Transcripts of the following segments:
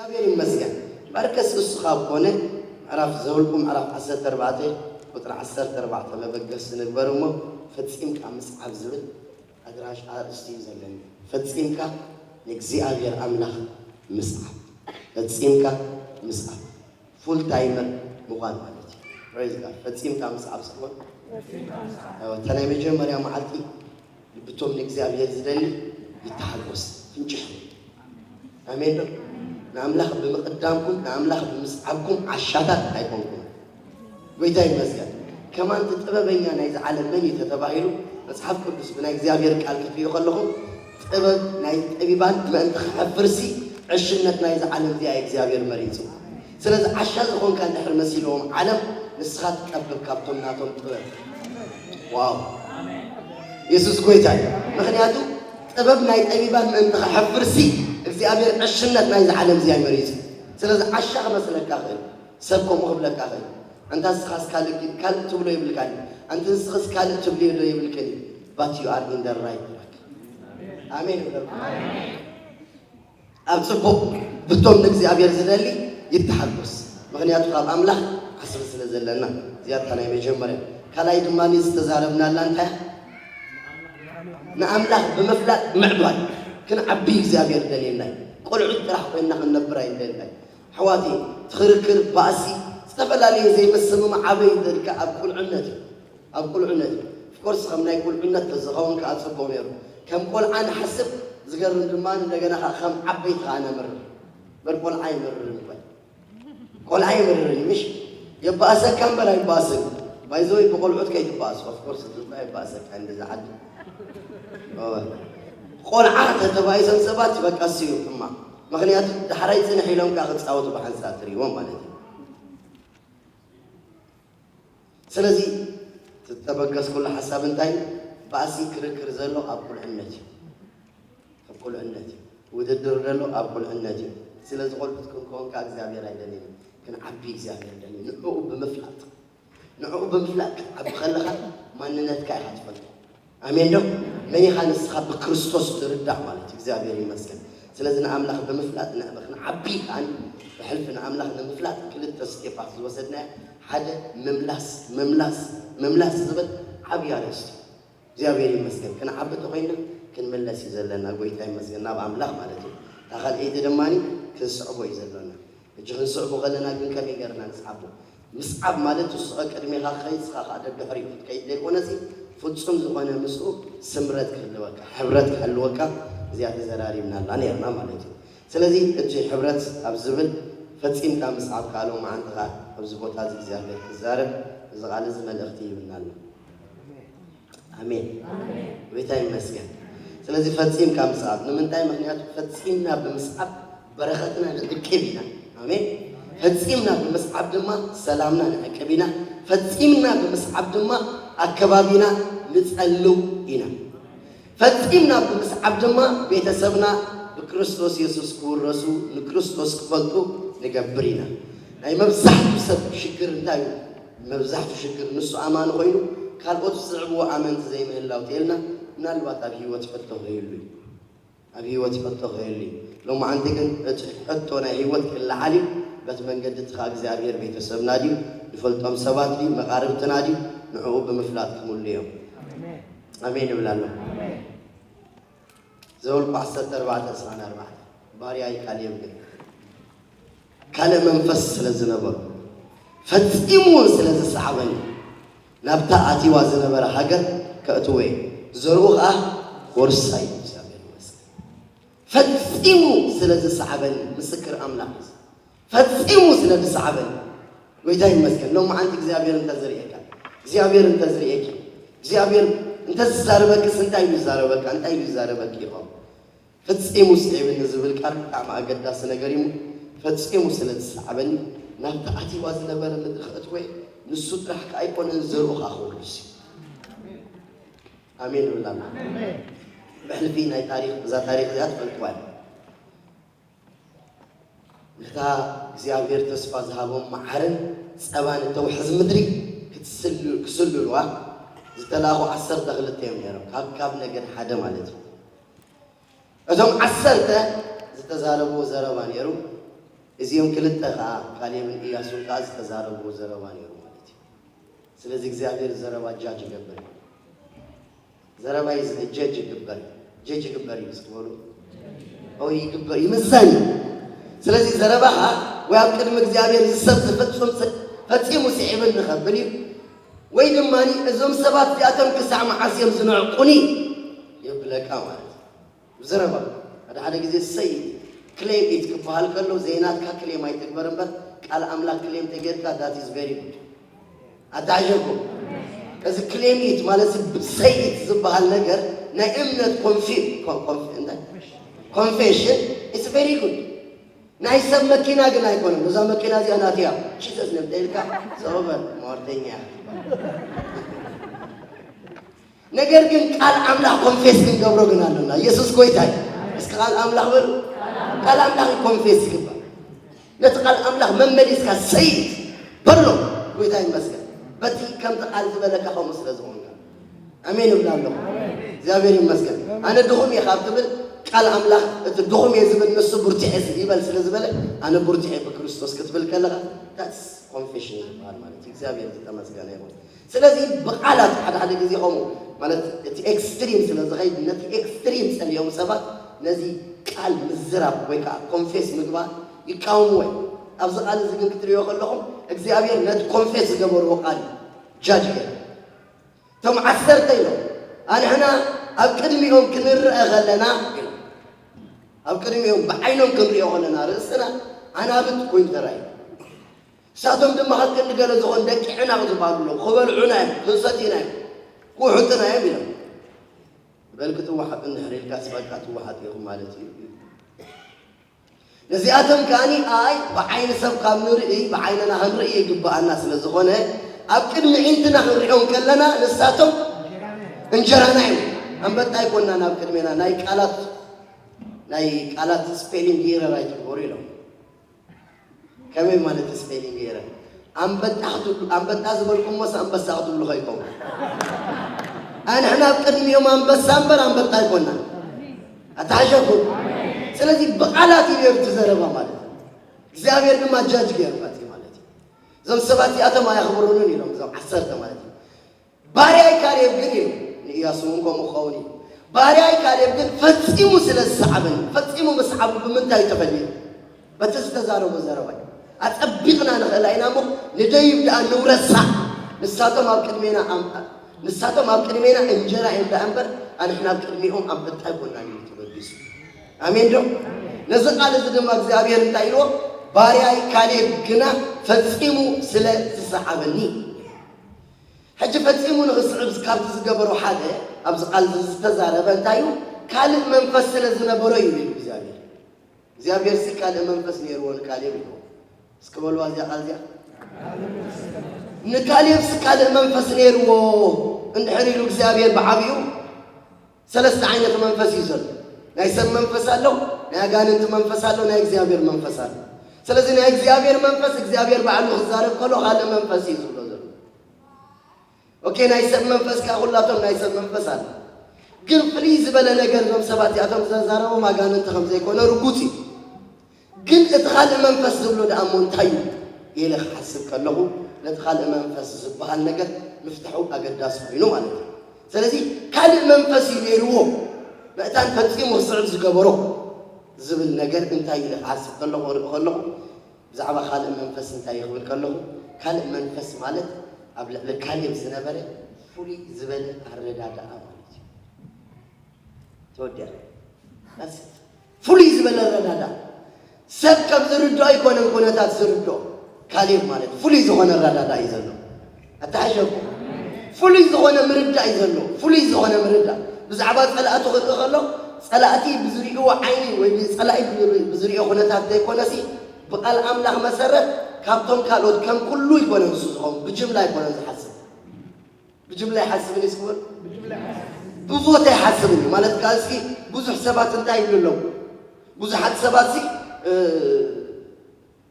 እግዚኣብሔር ይመስገን። በርከስ እሱ ካብ ኮነ ምዕራፍ ዘውልቁ ምዕራፍ ዓሰርተ ኣርባዕተ ቁጥሪ ዓሰርተ ኣርባዕተ መበገሲ ንግበር እሞ ፈጺምካ ምስዓብ ዝብል ኣድራሽ ኣርእስቲ እዩ ዘለኒ። ፈጺምካ ንእግዚኣብሔር ኣምላኽ ምስዓብ። ፈጺምካ ምስዓብ። ፉል ታይመር ምዃን ማለት እዩ። ፕሬዝ ጋድ። ፈጺምካ ምስዓብ ስኮን። እታ ናይ መጀመርያ መዓልቲ ልብቶም ንእግዚኣብሔር ዝደሊ ይተሓጎስ። ፍንጭሕ። ኣሜን ዶ? ንኣምላኽ ብምቕዳምኩም፣ ንኣምላኽ ብምስዓብኩም ዓሻታት ኣይኮንኩም። ጎይታ ይመስገን። ከማን እቲ ጥበበኛ ናይዚ ዓለም መን እዩ ተተባሂሉ፣ መጽሓፍ ቅዱስ ብናይ እግዚኣብሔር ቃል ክትሪኡ ከለኹም፣ ጥበብ ናይ ጠቢባን ምእንቲ ክሐፍርሲ ዕሽነት ናይዚ ዓለም እዚኣ እግዚኣብሔር መሪጹ። ስለዚ ዓሻ ዝኾንካ እንድሕር መሲልዎም ዓለም፣ ንስኻ ትጠብብ ካብቶም ናቶም ጥበብ። ዋው! የሱስ ጎይታ እዩ። ምኽንያቱ ጥበብ ናይ ጠቢባን ምእንቲ ክሐፍርሲ እግዚኣብሔር ዕሽነት ናይዚ ዓለም እዚኣ መሪጹ። ስለዚ ዓሻ ክመስለካ ክእል፣ ሰብ ከምኡ ክብለካ ክእል። ኣንታ ንስኻስ ካልእ ካልእ ትብሎ ይብልካን፣ ኣንቲ ንስኽስ ካልእ ትብልዮ ዶ ይብልክን። But you are in the right track። ኣሜን ይብለኩም። ኣብ ጽቡቕ ብቶም ንእግዚኣብሔር ዝደሊ ይተሓጎስ። ምኽንያቱ ካብ ኣምላኽ ዓስቢ ስለ ዘለና። እዚኣ እታ ናይ መጀመርያ። ካልኣይ ድማ ዝተዛረብናላ እንታይ? ንኣምላኽ ብምፍላጥ ምዕባል። ክንዓቢ እግዚኣብሔር ደልየና እዩ። ቆልዑት ጥራሕ ኮይንና ክንነብር ኣይደልናይ። ኣሕዋተይ፣ እቲ ክርክር፣ ባእሲ፣ ዝተፈላለየ ዘይምስምማዕ ኣበይ ደልካ ኣብ ቁልዕነት እዩ። ኣብ ቁልዕነት እዩ። ኦፍኮርስ ከም ናይ ቁልዕነት ተዝኸውን ከኣ ጽቡቕ ነይሩ። ከም ቆልዓ ንሓስብ፣ ዝገርም ድማ እንደገና ከኣ ከም ዓበይቲ ከኣ ነምርር። እምበር ቆልዓ ኣይመርርን እኮ። ቆልዓ ኣይመርርን እዩ፣ ምሽ? የባእሰካ እምበር ኣይባእስን። ባይ ዘ ወይ ብቆልዑት ከይትባእስ። ኦፍኮርስ እቲ እኮ የባእሰካ እንደዛ ዓዲ። ኦ። ቆልዓ ተተባኢሶም ሰባት በቃ እሱ እዩ ሕማቕ። ምኽንያቱ ዳሕራይ ጽንሕ ኢሎም ከኣ ክጻወቱ ብሓንሳእ ትርእይዎም ማለት እዩ። ስለዚ ዝተበገስኩሉ ሓሳብ እንታይ? ባእሲ ክርክር ዘሎ ኣብ ቁልዕነት እዩ። ኣብ ቁልዕነት እዩ። ውድድር ዘሎ ኣብ ቁልዕነት እዩ። ስለዚ ቆልዑት ክንከውን ከኣ እግዚኣብሔር ኣይደልን እዩ። ክንዓቢ እግዚኣብሔር ደልን እዩ። ንዕኡ ብምፍላጥ፣ ንዕኡ ብምፍላጥ ክትዓቢ ከለኻ ማንነትካ ኢኻ ትፈልጦ። ኣሜን ዶ? መን ኢኻ ንስኻ ብክርስቶስ ትርዳእ ማለት እዩ። እግዚኣብሔር ይመስገን። ስለዚ ንኣምላኽ ብምፍላጥ ንዕበ፣ ክንዓቢ ከኣ ብሕልፊ ንኣምላኽ ንምፍላጥ ክልተ ስቴፓት ዝወሰድናዮ፣ ሓደ ምምላስ፣ ምምላስ፣ ምምላስ ዝብል ዓብዪ ኣርእስቲ እዩ። እግዚኣብሔር ይመስገን። ክንዓቢ እንተኾይንና ክንምለስ እዩ ዘለና። ጎይታ ይመስገን። ናብ ኣምላኽ ማለት እዩ። እታ ካልኣይቲ ድማ ክንስዕቦ እዩ ዘለና። ሕጂ ክንስዕቦ ከለና ግን ከመይ ገርና ንስዓቦ? ምስዓብ ማለት ንሱ ቀቅድሜኻ ክኸይድ፣ ንስኻ ከኣ ደድሕሪኡ ክትከይድ ዘይኮነሲ፣ ፍጹም ዝኾነ ምስኡ ስምረት ክህልወካ፣ ሕብረት ክህልወካ፣ እዚኣ ተዘራሪብናላ ነይርና ማለት እዩ። ስለዚ እቲ ሕብረት ኣብ ዝብል ፈጺምካ ምስዓብ ከኣ ሎማዓንቲ ከኣ ኣብዚ ቦታ እዚ እግዚኣብሔር ክዛረብ፣ እዚ ቃል እዚ መልእኽቲ ይህብና ኣሎ። ኣሜን። ኣሜን። ጎይታ ይመስገን። ስለዚ ፈጺምካ ምስዓብ። ንምንታይ? ምኽንያቱ ፈጺምና ብምስዓብ በረኸትና ንዕቅብ ኢና። ኣሜን። ፈጺምና ብምስዓብ ድማ ሰላምና ንዕቅብ ኢና። ፈጺምና ብምስዓብ ድማ ኣከባቢና ንጸልው ኢና። ፈጺምና ብምስዓብ ድማ ቤተሰብና ብክርስቶስ የሱስ ክውረሱ፣ ንክርስቶስ ክፈልጡ ንገብር ኢና። ናይ መብዛሕትኡ ሰብ ሽግር እንታይ እዩ? መብዛሕትኡ ሽግር ንሱ ኣማኒ ኮይኑ ካልኦት ዝስዕብዎ ኣመንቲ ዘይምህላው ተይልና፣ ምናልባት ኣብ ህይወት ሕቶ ከይህሉ እዩ። ኣብ ህይወት ሕቶ ከይህሉ እዩ። ሎማዓንቲ ግን እቲ ሕቶ ናይ ህይወት ክለዓል እዩ። በቲ መንገዲ እቲ ኸኣ እግዚኣብሔር ቤተሰብና ድዩ? ንፈልጦም ሰባት ድዩ? መቓርብትና ድዩ? ንዕኡ ብምፍላጥ ክምሉ እዮም። ኣሜን ይብል ኣሎ። ዘኍልቁ ዓሰርተ ኣርባዕተ ዕስራን ኣርባዕተን። ባርያይ ካሌብ ግን ካልእ መንፈስ ስለ ዝነበሮ፣ ፈጺሙ እውን ስለ ዝሰዓበኒ፣ ናብታ ኣትይዋ ዝነበረ ሃገር ከእትዎ እየ፣ ዘርኡ ኸኣ ክወርሳ እዩ። እግዚኣብሔር ይመስገን። ፈጺሙ ስለ ዝሰዓበኒ፣ ምስክር ኣምላኽ እዩ። ፈጺሙ ስለ ዝሰዓበኒ፣ ጎይታ ይመስገን። ሎማዓንቲ እግዚኣብሔር እንተዝርእየካ፣ እግዚኣብሔር እንተዝርእየኪ፣ እግዚኣብሔር እንተዝዛረበክስ እንታይ እዩ ዝዛረበካ? እንታይ እዩ ዝዛረበኪ ይኸውን? ፈጺሙ ስዒብኒ ዝብል ቃል ብጣዕሚ ኣገዳሲ ነገር እዩ። ፈጺሙ ስለ ዝሰዓበኒ፣ ናብቲ ኣትይዋ ዝነበረ ምድሪ ከእትዎ እየ፣ ንሱ ጥራሕ ከኣ ኣይኮነን፣ ዘርኡ ከኣ ክወርስ እዩ። ኣሜን ንብል ኣለና። ብሕልፊ ናይ ታሪኽ፣ እዛ ታሪኽ እዚኣ ትፈልጥዋ እያ። ነታ እግዚኣብሔር ተስፋ ዝሃቦም መዓርን ጸባን እተውሕዝ ምድሪ ክትስል-፣ ክስልልዋ ዝተላእኹ ዓሰርተ ክልተ እዮም ነይሮም። ካብ፣ ካብ ነገድ ሓደ ማለት እዩ። እቶም ዓሰርተ ዝተዛረብዎ ዘረባ ነይሩ። እዚኦም ክልተ ከዓ፣ ካሌብን ኢያሱን ከዓ ዝተዛረብዎ ዘረባ ነይሩ ማለት እዩ። ስለዚ እግዚኣብሔር ዘረባ ጃጅ ይገብር። ዘረባ ይዝ-፣ ጀጅ ይግበር፣ ጀጅ ይግበር እዩ። እስኪ በሉ። ኦ፣ ይግበር፣ ይምዘን እዩ። ስለዚ ዘረባኻ ወይ ኣብ ቅድሚ እግዚኣብሔር ዝሰብ ዝፍጹም ስ-፣ ፈጺሙ ስዒብኒ ከብል እዩ። ወይ ድማ እዞም ሰባት እዚኣቶም ክሳዕ መዓስ እዮም ዝንዕቁኒ የብለካ ማለት እዩ። ብዘረባ ሓደ ሓደ ግዜ ሰይ ክሌም ኢት ክበሃል ከሎ ዘይናትካ ክሌም ኣይትግበር እምበር ቃል ኣምላኽ ክሌም ተጌርካ that is very good። ኣታሕሸኩም እዚ ክሌም ኢት ማለት ሰይ ኢት ዝበሃል ነገር ናይ እምነት ኮንፊ-፣ ኮን-፣ ኮንፊ-፣ እንታይ? ኮንፌሽን it's very good። ናይ ሰብ መኪና ግን ኣይኮነን። እዛ መኪና እዚኣ ናትያ ጂሰስ ነብደ ኢልካ ሰበበን ሟርተኛ ነገር ግን ቃል ኣምላኽ ኮንፌስ ክንገብሮ ግን ኣለና። ኢየሱስ ጎይታ እዩ። እስኪ ቃል ኣምላኽ በሉ። ቃል ኣምላኽ ኮንፌስ ይግባእ። ነቲ ቃል ኣምላኽ መመሊስካ ሰይድ በሎ። ጎይታ ይመስገን። በቲ ከምቲ ቃል ዝበለካ ከምኡ ስለ ዝኾንካ። ኣሜን እብላ ኣለኹ። እግዚኣብሔር ይመስገን። ኣነ ድኹም እየ ካብ ትብል ቃል ኣምላኽ እቲ ድኹም እየ ዝብል ንሱ ብርቱዕ እየ ይበል ስለ ዝበለ ኣነ ብርቱዕ እየ ብክርስቶስ ክትብል ከለኻ that's ኮንፌሽን ዝበሃል ማለት እዩ። እግዚኣብሔር ዝተመስገነ ይኹን። ስለዚ ብቓላት ሓደ ሓደ ግዜ ከምኡ ማለት እቲ ኤክስትሪም ስለ ዝኸይድ ነቲ ኤክስትሪም ጸሊኦም ሰባት ነዚ ቃል ምዝራብ ወይ ከዓ ኮንፌስ ምግባር ይቃወምዎ እዮም። ኣብዚ ቃል እዚ ግን ክትሪኦ ከለኹም እግዚኣብሔር ነቲ ኮንፌስ ዝገበርዎ ቃል እዩ ጃጅ ገይሩ። እቶም ዓሰርተ ኢሎም ኣንሕና ኣብ ቅድሚኦም ክንረአ ከለና ኢሎም ኣብ ቅድሚኦም ብዓይኖም ክንሪኦ ከለና ርእስና ኣናብት ኮይኑ ተራእዩ። ንሳቶም ድማ ካብ ክንዲ ገለ ዝኾን ደቂ ዕናቕ ዝበሃሉ ኣለዉ። ክበልዑና እዮም፣ ክንሰትዩና እዮም፣ ክውሕጡና እዮም ኢሎም። በል ክትወሓጡ እንድሕር ኢልካስ በቃ ትወሓጡ ኢኹም ማለት እዩ። ነዚኣቶም ከኣኒ ኣይ ብዓይኒ ሰብ ካብ ንርኢ ብዓይንና ክንርኢ ይግብኣና ስለ ዝኾነ ኣብ ቅድሚ ዒንትና ክንሪኦም ከለና ንሳቶም እንጀራና እዮም። ኣንበጣ ኣይኮናን ኣብ ቅድሜና ናይ ቃላት ናይ ቃላት ስፔሊንግ ኤረር ኣይትግበሩ ኢሎም። ከመይ ማለት ስፔሊንግ ኤረር? ኣንበጣ ክትብሉ፣ ኣንበጣ ዝበልኩሞስ ኣንበሳ ክትብሉ ከይከውን። ኣንሕና ኣብ ቅድሚኦም ኣንበሳ እምበር ኣንበጣ ኣይኮናን። ኣተሓሸኩም። ስለዚ ብቓላት እዩ ነይሩ እቲ ዘረባ ማለት እዩ። እግዚኣብሔር ድማ ጃጅ ገይሩ ማለት እዩ። እዞም ሰባት እዚኣቶም ኣየኽብሩንን ኢሎም፣ እዞም ዓሰርተ ማለት እዩ። ባርያይ ካሌብ ግን ኢሉ፣ ንኢያሱ እውን ከምኡ ክኸውን እዩ። ባርያይ ካሌብ ግን ፈጺሙ ስለ ዝሰዓበኒ፣ ፈጺሙ ምስዓቡ ብምንታይ እዩ ተፈልዩ? በቲ ዝተዛረቦ ዘረባ እዩ። ኣጸቢቕና ንኽእላ ኢና እሞ ንደይብ ደኣ ንውረሳ። ንሳቶም ኣብ ቅድሜና ኣም-፣ ንሳቶም ኣብ ቅድሜና እንጀራ እዮም ደኣ እምበር ኣንሕና ኣብ ቅድሚኦም ኣንበጣ ኣይኮናን ኢሉ ተበጊሱ። ኣሜን ዶ? ነዚ ቃል እዚ ድማ እግዚኣብሔር እንታይ ኢልዎ? ባርያይ ካሌብ ግና ፈጺሙ ስለ ዝሰዓበኒ። ሕጂ ፈጺሙ ንኽስዕብ ካብቲ ዝገበሮ ሓደ ኣብዚ ቃል እዚ ዝተዛረበ እንታይ እዩ? ካልእ መንፈስ ስለ ዝነበሮ እዩ ኢሉ እግዚኣብሔር። እግዚኣብሔር ሲ ካልእ መንፈስ ነይርዎ ንካሌብ ኢልዎ። እስኪ በልዋ እዚኣ ቃል እዚኣ። ንካሌብ ሲ ካልእ መንፈስ ነይርዎ እንድሕር ኢሉ እግዚኣብሔር ብዓቢኡ ሰለስተ ዓይነት መንፈስ እዩ ዘሎ። ናይ ሰብ መንፈስ ኣሎ፣ ናይ ኣጋንንቲ መንፈስ ኣሎ፣ ናይ እግዚኣብሔር መንፈስ ኣሎ። ስለዚ ናይ እግዚኣብሔር መንፈስ እግዚኣብሔር ባዕሉ ክዛረብ ከሎ ካልእ መንፈስ እዩ ዝብሎ ዘሎ። ኦኬ፣ ናይ ሰብ መንፈስ ከኣ ኩላቶም ናይ ሰብ መንፈስ ኣሎ። ግን ፍልይ ዝበለ ነገር እዞም ሰባት እዚኣቶም ዘዛረቦም ኣጋንንቲ ከም ዘይኮነ ርጉጽ እዩ። ግን እቲ ካልእ መንፈስ ዝብሎ ደኣ እሞ እንታይ እዩ? ኢለ ክሓስብ ከለኹ ነቲ ካልእ መንፈስ ዝበሃል ነገር ምፍታሑ ኣገዳሲ ኮይኑ ማለት እዩ። ስለዚ ካልእ መንፈስ እዩ ነይርዎ መእታን ፈጺሙ ክስዕብ ዝገበሮ ዝብል ነገር እንታይ ኢለ ክሓስብ ከለኹ ክርኢ ከለኹ ብዛዕባ ካልእ መንፈስ እንታይ እዩ ክብል ከለኹ ካልእ መንፈስ ማለት ኣብ ልዕሊ ካሌብ ዝነበረ ፍሉይ ዝበለ ኣረዳድኣ ማለት እዩ። ተወዲኣ። That's it። ፍሉይ ዝበለ ኣረዳድኣ። ሰብ ከም ዝርድኦ ኣይኮነን ኩነታት ዝርድኦ። ካሌብ ማለት ፍሉይ ዝኾነ ኣረዳድኣ እዩ ዘሎ። ኣተሓሸኩም። ፍሉይ ዝኾነ ምርዳእ እዩ ዘሎ። ፍሉይ ዝኾነ ምርዳእ። ብዛዕባ ጸላእቱ ክርኢ ከሎ፣ ጸላእቲ ብዝርእይዎ ዓይኒ ወይ ብጸላኢ ብዝር-፣ ብዝርእዮ ኩነታት ዘይኮነሲ፣ ብቃል ኣምላኽ መሰረት ካብቶም ካልኦት ከም ኩሉ ኣይኮነን ንሱ ዝኸውን፣ ብጅምላ ኣይኮነን ዝሓስብ። ብጅምላ ይሓስብን እዩ ዝኽበል? ብቦታ ይሓስብን እዩ። ማለት ከኣ እስኪ ብዙሕ ሰባት እንታይ ይብሉ ኣለዉ? ብዙሓት ሰባት ሲ፣ እ፣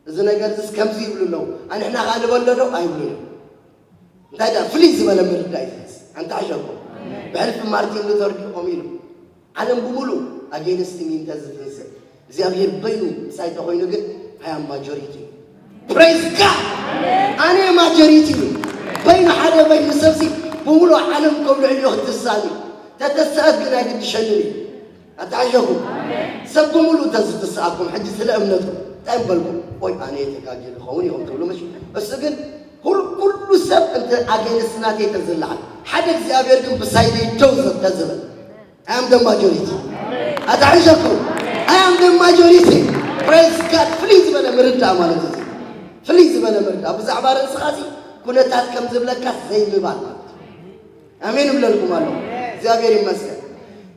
እዚ ነገር እዚስ ከምዚ ይብሉ ኣለዉ። ኣንሕና ከኣ ንበሎ ዶ? ኣይብሉን እዮም። እንታይ ደኣ ፍልይ ዝበለ ምርዳእ እዩ ዝሕዝ። ኣንታ ሕሸኩም። ብሕልፊ ማርቲን ሉተር ኪንግ ከምኡ ኢሉ። ዓለም ብምሉእ ኣጌንስት ሚ እንተ ዝትንስእ፣ እግዚኣብሔር በይኑ ምሳይ እንተኾይኑ ግን I am majority. Praise God. ኣነ ማጆሪቲ እዩ። በይኑ ሓደ በይኑ ሰብሲ ብምሉእ ዓለም ከም ልዕሊኡ ክትሳኒ ተተሰአት ግን ኣይግድሸንን እዩ። ኣተሓሸኩም ሰብ ብምሉእ እንተ ዝትስኣኩም ሕጂ ስለ እምነቱ እንታይ ምበልኩም? ወይ ኣነ የተጋጌ ዝኸውን ይኹም ትብሉ መሽ እሱ ግን ኩል- ኩሉ ሰብ እንተ ኣገንስናተይ ተዝለዓል ሓደ እግዚኣብሔር ግን ብሳይደይ ደው ዘተዝብል I am the majority ኣታሕሸኩም I am the majority። Praise God። ፍልይ ዝበለ ምርዳእ ማለት እዚ ፍልይ ዝበለ ምርዳእ ብዛዕባ ርእስኻ ሲ ኩነታት ከም ዝብለካ ዘይምባል ማለት እዩ። ኣሜን እብለልኩም ኣለኹ። እግዚኣብሔር ይመስገን።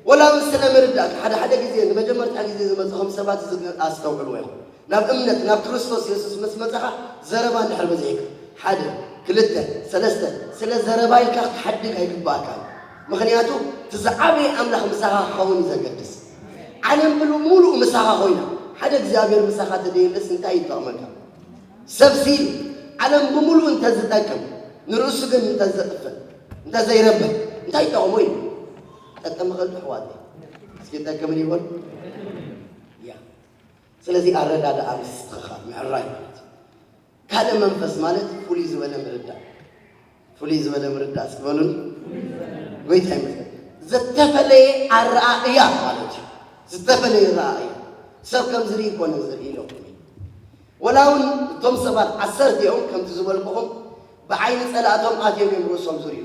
ወላ እውን ስለ ምርዳእ ሓደ ሓደ ግዜ ንመጀመርታ ግዜ ዝመፅኹም ሰባት እዚ ኣስተውዕልዎ ኢኹም። ናብ እምነት ናብ ክርስቶስ የሱስ ምስ መፅኻ ዘረባ እንድሕር በዚሕካ ሓደ ክልተ ሰለስተ ስለ ዘረባ ኢልካ ክትሓድግ ኣይግባእካ እዩ። ምኽንያቱ እቲ ዝዓበየ ኣምላኽ ምሳኻ ክኸውን እዩ ዘገድስ። ዓለም ብምሉእ ምሳኻ ኮይና ሓደ እግዚኣብሔር ምሳኻ ተደየለስ እንታይ ይጠቕመካ? ሰብ ሲል ዓለም ብምሉእ እንተዝጠቅም ንርእሱ ግን እንተዘጥፍእ እንተዘይረብሕ እንታይ ይጠቕሞ እዩ? ጠቅም ኸልዱ ኣሕዋት እስኪ ጠቅምን ይበል ያ ስለዚ ኣረዳድኣ ምስትኽኻል ምዕራይ ማለት እዩ። ካልእ መንፈስ ማለት ፍሉይ ዝበለ ምርዳእ ፍሉይ ዝበለ ምርዳእ እስኪ በሉኒ። ጎይታ ይመስገን። ዝተፈለየ ኣረኣእያ ማለት እዩ። ዝተፈለየ ኣረኣእያ ሰብ ከም ዝርኢ ይኮነ ዝርኢ ኢለኩም ወላ እውን እቶም ሰባት ዓሰርቲኦም ከምቲ ዝበልኩኹም ብዓይኒ ፀላእቶም ኣትዮም እዮም ርእሶም ዝርእዩ።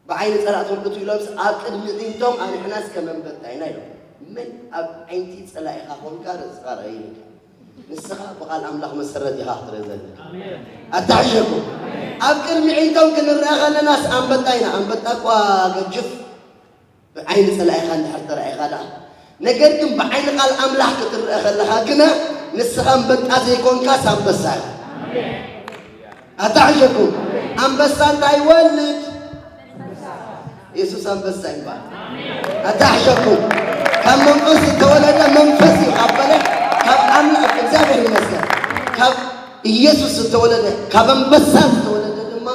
ብዓይኒ ጸላእቶም እቱ ኢሎምስ ኣብ ቅድሚ ዒንቶም ኣንሕናስ ከም ኣንበጣ ኢና ኢሎም። መን ኣብ ዓይንቲ ጸላኢኻ ኮንካ ርእስኻ ርኣይ ኢልካ። ንስኻ ብቓል ኣምላኽ መሰረት ኢኻ ክትርኢ ዘለካ። ኣታሕሸኩም ኣብ ቅድሚ ዒንቶም ክንረአ ከለናስ ኣንበጣ ኢና። ኣንበጣ እኳ ገጅፍ ብዓይኒ ጸላኢኻ እንድሕር ተራኢኻ ደኣ ነገር ግን ብዓይኒ ቃል ኣምላኽ ክትረአ ከለኻ ግና ንስኻ ኣንበጣ ዘይኮንካስ ኣንበሳ ኢኻ። ኣታሕሸኩም ኣንበሳ እንታይ ይወልድ? የሱስ ኣንበሳ ይባል። ኣታሕሸኩም ካብ መንፈስ ዝተወለደ መንፈስ እዩ ካብ በለ ካብ ኣምላኽ እግዚኣብሔር ይመስገን ካብ ኢየሱስ ዝተወለደ ካብ ኣንበሳ ዝተወለደ ድማ